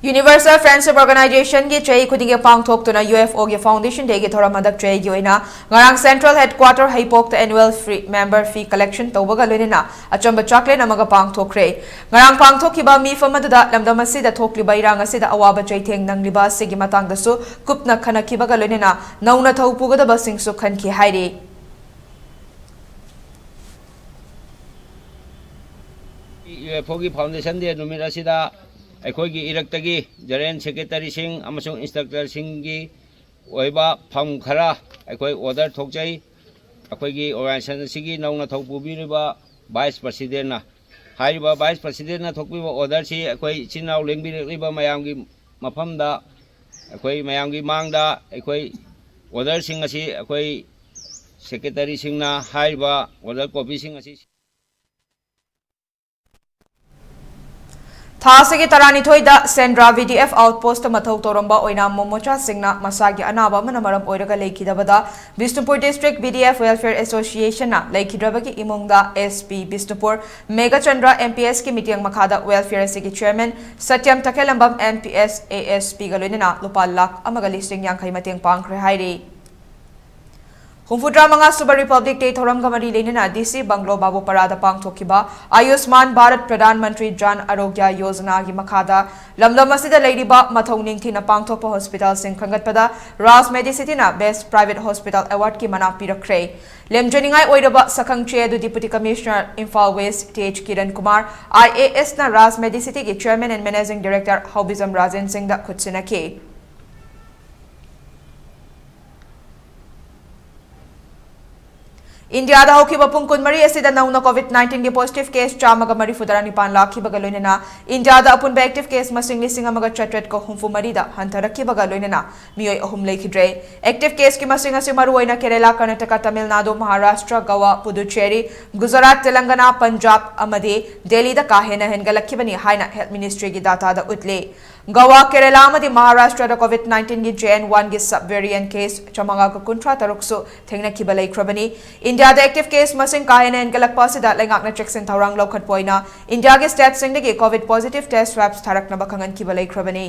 Universal Friendship Organizationꯒꯤ ꯆꯍꯤ ꯈꯨꯗꯤꯡꯒꯤ ꯄꯥꯡꯊꯣꯛꯇꯨꯅ UFOꯒꯤ Foundation Dayꯒꯤ ꯊꯧꯔꯝ ꯍꯟꯗꯛ ꯆꯍꯤꯒꯤ ꯑꯣꯏꯅ ꯉꯔꯥꯡ Central Headquarter ꯍꯩꯄꯣꯛꯇ annual free member fee collection ꯇꯧꯕꯒ ꯂꯣꯏꯅꯅ ꯑꯆꯝꯕ ꯆꯥꯛꯂꯦꯟ ꯑꯃꯒ ꯄꯥꯡꯊꯣꯛꯈ꯭ꯔꯦ꯫ ꯉꯔꯥꯡ ꯄꯥꯡꯊꯣꯛꯈꯤꯕ ꯃꯤꯐꯝ ꯑꯗꯨꯗ ꯂꯝꯗꯝ ꯑꯁꯤꯗ ꯊꯣꯛꯂꯤꯕ ꯏꯔꯥꯡ ꯑꯁꯤꯗ ꯑꯋꯥꯕ ꯆꯩꯊꯦꯡ ꯅꯪꯂꯤꯕ ꯑꯁꯤꯒꯤ ꯃꯇꯥꯡꯗꯁꯨ ꯀꯨꯞꯅ ꯈꯟꯅꯈꯤꯕꯒ ꯂꯣꯏꯅꯅ ꯅꯧꯅ ꯊꯧ ꯄꯨꯒꯗꯕꯁꯤꯡꯁꯨ ꯈꯟꯈꯤ ꯍꯥꯏꯔꯤ꯫ UFOꯒꯤ Foundation Day ꯅꯨꯃꯤꯠ ꯑꯁꯤꯗ ꯑꯩꯈꯣꯏꯒꯤ ꯏꯔꯛꯇꯒꯤ General Secretaryꯁꯤꯡ ꯑꯃꯁꯨꯡ instructorꯁꯤꯡꯒꯤ ꯑꯣꯏꯕ ꯐꯝ ꯈꯔ ꯑꯩꯈꯣꯏ order ꯊꯣꯛꯆꯩ꯫ ꯑꯩꯈꯣꯏꯒꯤ organization ꯑꯁꯤꯒꯤ ꯅꯧꯅ ꯊꯧ ꯄꯨꯕꯤꯔꯤꯕ Vice Presidentꯅ, ꯍꯥꯏꯔꯤꯕ Vice Presidentꯅ ꯊꯣꯛꯄꯤꯕ orderꯁꯤ ꯑꯩꯈꯣꯏ ꯏꯆꯤꯟ ꯏꯅꯥꯎ ꯂꯦꯡꯕꯤꯔꯛꯂꯤꯕ ꯃꯌꯥꯝꯒꯤ ꯃꯐꯝꯗ, ꯑꯩꯈꯣꯏ ꯃꯌꯥꯝꯒꯤ ꯃꯥꯡꯗ ꯑꯩꯈꯣꯏ orderꯁꯤꯡ ꯑꯁꯤ ꯑꯩꯈꯣꯏ ꯁꯦꯀ꯭ꯔꯦꯇꯔꯤꯁꯤꯡꯅ ꯍꯥꯏꯔꯤꯕ ꯑꯣꯔꯗꯔ ꯀꯣꯄꯤꯁꯤꯡ ꯑꯁꯤ ꯊꯥ ꯑꯁꯤꯒꯤ ꯇꯔꯥꯅꯤꯊꯣꯏꯗ ꯁꯦꯟꯗ꯭ꯔꯥ V D F outpost ꯃꯊꯧ ꯇꯧꯔꯝꯕ ꯑꯣꯏꯅ ꯃꯣꯃꯣꯆꯥꯁꯤꯡꯅ ꯃꯁꯥꯒꯤ ꯑꯅꯥꯕ ꯑꯃꯅ ꯃꯔꯝ ꯑꯣꯏꯔꯒ ꯂꯩꯈꯤꯗꯕꯗ Bishnupur District V D F Welfare Association ꯅ ꯂꯩꯈꯤꯗ꯭ꯔꯕꯒꯤ ꯏꯃꯨꯡꯗ S P Bishnupur Meghachandra M P S ꯀꯤ ꯃꯤꯠꯌꯦꯡ ꯃꯈꯥꯗ welfare ꯑꯁꯤꯒꯤ chairman ꯁꯇ꯭ꯌꯝ ꯇꯈꯦꯂꯝꯕꯝ M P S A S P ꯒ ꯂꯣꯏꯅꯅ ꯂꯨꯄꯥ ꯂꯥꯈ ꯑꯃꯒ ꯂꯤꯁꯤꯡ ꯌꯥꯡꯈꯩ ꯃꯇꯦꯡ ꯄꯥꯡꯈ꯭ꯔꯦ ꯍꯥꯏꯔꯤ꯫ ꯍꯨꯝꯐꯨꯇꯔꯥ ꯃꯉꯥ ꯁꯨꯕ Republic Day ꯊꯧꯔꯝꯒ ꯃꯔꯤ ꯂꯩꯅꯅ D C Bungalow ꯕꯥꯕꯨꯄꯥꯔꯥꯗ ꯄꯥꯡꯊꯣꯛꯈꯤꯕ ꯑꯌꯨꯁꯃꯥꯟ ꯚꯥꯔꯠ ꯄ꯭ꯔꯙꯥꯟ ꯃꯟꯇ꯭ꯔꯤ ꯖꯥꯟ ꯑꯔꯣꯒ꯭ꯌ ꯌꯣꯖꯅꯥꯒꯤ ꯃꯈꯥꯗ ꯂꯝꯗꯝ ꯑꯁꯤꯗ ꯂꯩꯔꯤꯕ ꯃꯊꯧ ꯅꯤꯡꯊꯤꯅ ꯄꯥꯡꯊꯣꯛꯄ ꯍꯣꯁꯄꯤꯇꯥꯜꯁꯤꯡ ꯈꯟꯒꯠꯄꯗ ꯔꯥꯖ ꯃꯦꯗꯤꯁꯤꯇꯤꯅ Best Private Hospital Award ꯀꯤ ꯃꯅꯥ ꯄꯤꯔꯛꯈ꯭ꯔꯦ꯫ ꯂꯦꯝꯖꯅꯤꯡꯉꯥꯏ ꯑꯣꯏꯔꯕ ꯁꯛꯈꯪ ꯆꯦ ꯑꯗꯨ Deputy Commissioner Imphal West T H Kiran Kumar, I A S ꯅ ꯔꯥꯖ ꯃꯦꯗꯤꯁꯤꯇꯤꯒꯤ Chairman and Managing Director ꯍꯥꯎꯕꯤꯖꯝ Rajen ꯁꯤꯡꯗ ꯈꯨꯠꯁꯤꯟꯅꯈꯤ꯫ ꯏꯟꯗꯤꯌꯥꯗ ꯍꯧꯈꯤꯕ ꯄꯨꯡ ꯀꯨꯟꯃꯔꯤ ꯑꯁꯤꯗ ꯅꯧꯅ COVID nineteen ꯒꯤ positive case ꯆꯥꯝꯃꯒ ꯃꯔꯤꯐꯨꯇꯔꯥ ꯅꯤꯄꯥꯟ ꯂꯥꯛꯈꯤꯕꯒ ꯂꯣꯏꯅꯅ ꯏꯟꯗꯤꯌꯥꯗ ꯑꯄꯨꯟꯕ active case ꯃꯁꯤꯡ ꯂꯤꯁꯤꯡ ꯑꯃꯒ ꯆꯥꯇ꯭ꯔꯦꯠꯀ ꯍꯨꯝꯐꯨꯃꯔꯤꯗ ꯍꯟꯊꯔꯛꯈꯤꯕꯒ ꯂꯣꯏꯅꯅ ꯃꯤꯑꯣꯏ ꯑꯍꯨꯝ ꯂꯩꯈꯤꯗ꯭ꯔꯦ꯫ Active case ꯀꯤ ꯃꯁꯤꯡ ꯑꯁꯤ ꯃꯔꯨꯑꯣꯏꯅ ꯀꯦꯔꯦꯂꯥ, ꯀꯔꯅꯥꯇꯀꯥ, ꯇꯥꯃꯤꯜ ꯅꯥꯗꯨ, ꯃꯍꯥꯔꯥꯁꯇ꯭ꯔ, ꯒꯋꯥ, ꯄꯨꯗꯨꯆꯦꯔꯤ, ꯒꯨꯖꯔꯥꯠ, ꯇꯦꯂꯪꯒꯅꯥ, ꯄꯟꯖꯥꯕ ꯑꯃꯗꯤ ꯗꯦꯜꯂꯤꯗ ꯀꯥ ꯍꯦꯟꯅ ꯍꯦꯟꯒꯠꯂꯛꯈꯤꯕꯅꯤ ꯍꯥꯏꯅ Health Ministry ꯒꯤ data ꯗ ꯎꯠꯂꯤ꯫ ꯒꯋꯥ, ꯀꯦꯔꯦꯂꯥ ꯑꯃꯗꯤ ꯃꯍꯥꯔꯥꯁꯇ꯭ꯔꯗ COVID nineteen ꯒꯤ J N one ꯒꯤ sub variant case ꯆꯥꯝꯃꯉꯥꯒ ꯀꯨꯟꯊ꯭ꯔꯥ ꯇꯔꯨꯛꯁꯨ ꯊꯦꯡꯅꯈꯤꯕ ꯂꯩꯈ꯭ꯔꯕꯅꯤ꯫ ꯏꯟꯗꯤꯌꯥꯗ active case ꯃꯁꯤꯡ ꯀꯥ ꯍꯦꯟꯅ ꯍꯦꯟꯒꯠꯂꯛꯄ ꯑꯁꯤꯗ ꯂꯩꯉꯥꯛꯅ ꯆꯦꯛꯁꯤꯟ ꯊꯧꯔꯥꯡ ꯂꯧꯈꯠꯄ ꯑꯣꯏꯅ ꯏꯟꯗꯤꯌꯥꯒꯤ state ꯁꯤꯡꯗꯒꯤ COVID positive test swabs ꯊꯥꯔꯛꯅꯕ ꯈꯪꯍꯟꯈꯤꯕ ꯂꯩꯈ꯭ꯔꯕꯅꯤ꯫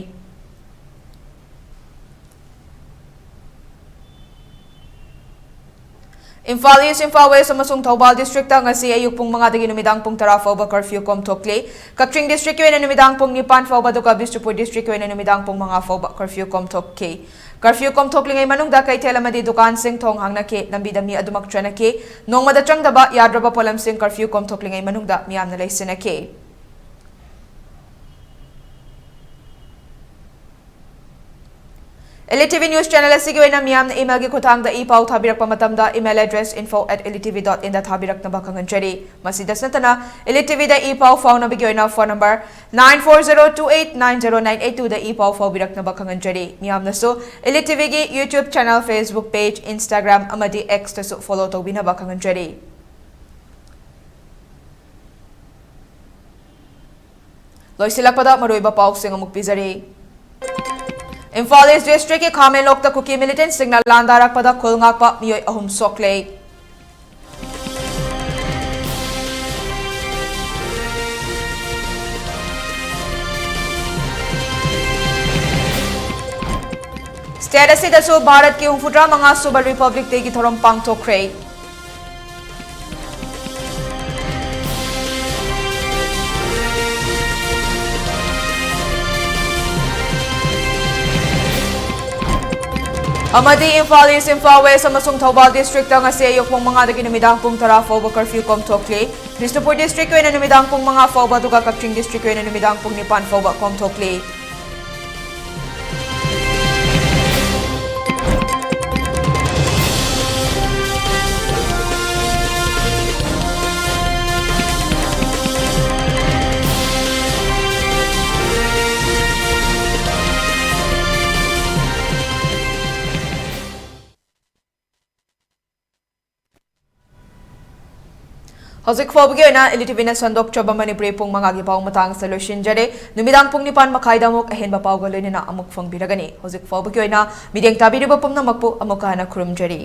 Imphal East, Imphal West ꯑꯃꯁꯨꯡ ꯊꯧꯕꯥꯜ district ꯇ ꯉꯁꯤ ꯑꯌꯨꯛ ꯄꯨꯡ ꯃꯉꯥꯗꯒꯤ ꯅꯨꯃꯤꯗꯥꯡ ꯄꯨꯡ ꯇꯔꯥ ꯐꯥꯎꯕ curfew ꯀꯣꯝꯊꯣꯛꯂꯤ꯫ ꯀꯛꯆꯤꯡ district ꯀꯤ ꯑꯣꯏꯅ ꯅꯨꯃꯤꯗꯥꯡ ꯄꯨꯡ ꯅꯤꯄꯥꯟ ꯐꯥꯎꯕ, ꯑꯗꯨꯒ ꯕꯤꯁꯅꯨꯄꯨꯔ district ꯀꯤ ꯑꯣꯏꯅ ꯅꯨꯃꯤꯗꯥꯡ ꯄꯨꯡ ꯃꯉꯥ ꯐꯥꯎꯕ curfew ꯀꯣꯝꯊꯣꯛꯈꯤ꯫ Curfew ꯀꯣꯝꯊꯣꯛꯂꯤꯉꯩ ꯃꯅꯨꯡꯗ ꯀꯩꯊꯦꯜ ꯑꯃꯗꯤ ꯗꯨꯀꯥꯟꯁꯤꯡ ꯊꯣꯡ ꯍꯥꯡꯅꯈꯤ꯫ ꯂꯝꯕꯤꯗ ꯃꯤ ꯑꯗꯨꯃꯛ ꯆꯠꯅꯈꯤ꯫ ꯅꯣꯡꯃꯗ ꯆꯪꯗꯕ ꯌꯥꯗ꯭ꯔꯕ ꯄꯣꯠꯂꯝꯁꯤꯡ curfew ꯀꯣꯝꯊꯣꯛꯂꯤꯉꯩ ꯃꯅꯨꯡꯗ ꯃꯤꯌꯥꯝꯅ ꯂꯩꯁꯤꯟꯅꯈꯤ꯫ Elite T V News Channel ꯑꯁꯤꯒꯤ ꯑꯣꯏꯅ ꯃꯤꯌꯥꯝꯅ email ꯒꯤ ꯈꯨꯠꯊꯥꯡꯗ e-ꯄꯥꯎ ꯊꯥꯕꯤꯔꯛꯄ ꯃꯇꯝꯗ email address info at elite T V dot in ꯗ ꯊꯥꯕꯤꯔꯛꯅꯕ ꯈꯪꯍꯟꯖꯔꯤ꯫ ꯃꯁꯤꯗꯁꯨ ꯅꯠꯇꯅ Elite T V ꯗ e-ꯄꯥꯎ ꯐꯥꯎꯅꯕꯒꯤ ꯑꯣꯏꯅ phone number nine four zero two eight nine zero nine eight two ꯗ e-ꯄꯥꯎ ꯐꯥꯎꯕꯤꯔꯛꯅꯕ ꯈꯪꯍꯟꯖꯔꯤ꯫ ꯃꯤꯌꯥꯝꯅꯁꯨ Elite T V ꯒꯤ YouTube channel, Facebook page, Instagram ꯑꯃꯗꯤ X ꯇꯁꯨ follow ꯇꯧꯕꯤꯅꯕ ꯈꯪꯍꯟꯖꯔꯤ꯫ ꯂꯣꯏꯁꯤꯜꯂꯛꯄꯗ ꯃꯔꯨꯑꯣꯏꯕ ꯄꯥꯎꯁꯤꯡ ꯑꯃꯨꯛ ꯄꯤꯖꯔꯤ꯫ ꯏꯝꯐꯥꯜ East District ꯀꯤ ꯈꯥꯃꯦꯟꯂꯣꯛꯇ ꯀꯨꯀꯤ militant ꯁꯤꯡꯅ ꯂꯥꯟꯗꯥꯔꯛꯄꯗ ꯈꯨꯜ ꯉꯥꯛꯄ ꯃꯤꯑꯣꯏ ꯑꯍꯨꯝ ꯁꯣꯛꯂꯦ꯫ State ꯑꯁꯤꯗꯁꯨ ꯚꯥꯔꯠꯀꯤ ꯍꯨꯝꯐꯨꯇꯔꯥ ꯃꯉꯥ ꯁꯨꯕ Republic Day ꯒꯤ ꯊꯧꯔꯝ ꯄꯥꯡꯊꯣꯛꯈ꯭ꯔꯦ꯫ ꯑꯃꯗꯤ ꯏꯝꯐꯥꯜ East, ꯏꯝꯐꯥꯜ West ꯑꯃꯁꯨꯡ ꯊꯧꯕꯥꯜ District ꯇ ꯉꯁꯤ ꯑꯌꯨꯛ ꯄꯨꯡ ꯃꯉꯥꯗꯒꯤ ꯅꯨꯃꯤꯗꯥꯡ ꯄꯨꯡ ꯇꯔꯥ ꯐꯥꯎꯕ curfew ꯀꯣꯝꯊꯣꯛꯂꯤ꯫ ꯕꯤꯁꯅꯨꯄꯨꯔ District ꯀꯤ ꯑꯣꯏꯅ ꯅꯨꯃꯤꯗꯥꯡ ꯄꯨꯡ ꯃꯉꯥ ꯐꯥꯎꯕ, ꯑꯗꯨꯒ ꯀꯛꯆꯤꯡ District ꯀꯤ ꯑꯣꯏꯅ ꯅꯨꯃꯤꯗꯥꯡ ꯄꯨꯡ ꯅꯤꯄꯥꯟ ꯐꯥꯎꯕ ꯀꯣꯝꯊꯣꯛꯂꯤ꯫ ꯍꯧꯖꯤꯛ ꯐꯥꯎꯕꯒꯤ ꯑꯣꯏꯅ Elite T V ꯅ ꯁꯟꯗꯣꯛꯆꯕ ꯃꯅꯤꯄꯨꯔꯤ ꯄꯨꯡ ꯃꯉꯥꯒꯤ ꯄꯥꯎ ꯃꯇꯥꯡ ꯑꯁꯤꯗ ꯂꯣꯏꯁꯤꯟꯖꯔꯦ꯫ ꯅꯨꯃꯤꯗꯥꯡ ꯄꯨꯡ ꯅꯤꯄꯥꯟ ꯃꯈꯥꯏꯗ ꯑꯃꯨꯛ ꯑꯍꯦꯟꯕ ꯄꯥꯎꯒ ꯂꯣꯏꯅꯅ ꯑꯃꯨꯛ ꯐꯪꯕꯤꯔꯒꯅꯤ꯫ ꯍꯧꯖꯤꯛ ꯐꯥꯎꯕꯒꯤ ꯑꯣꯏꯅ ꯃꯤꯠꯌꯦꯡ ꯇꯥꯕꯤꯔꯤꯕ ꯄꯨꯝꯅꯃꯛꯄꯨ ꯑꯃꯨꯛꯀ ꯍꯟꯅ ꯈꯨꯔꯨꯝꯖꯔꯤ꯫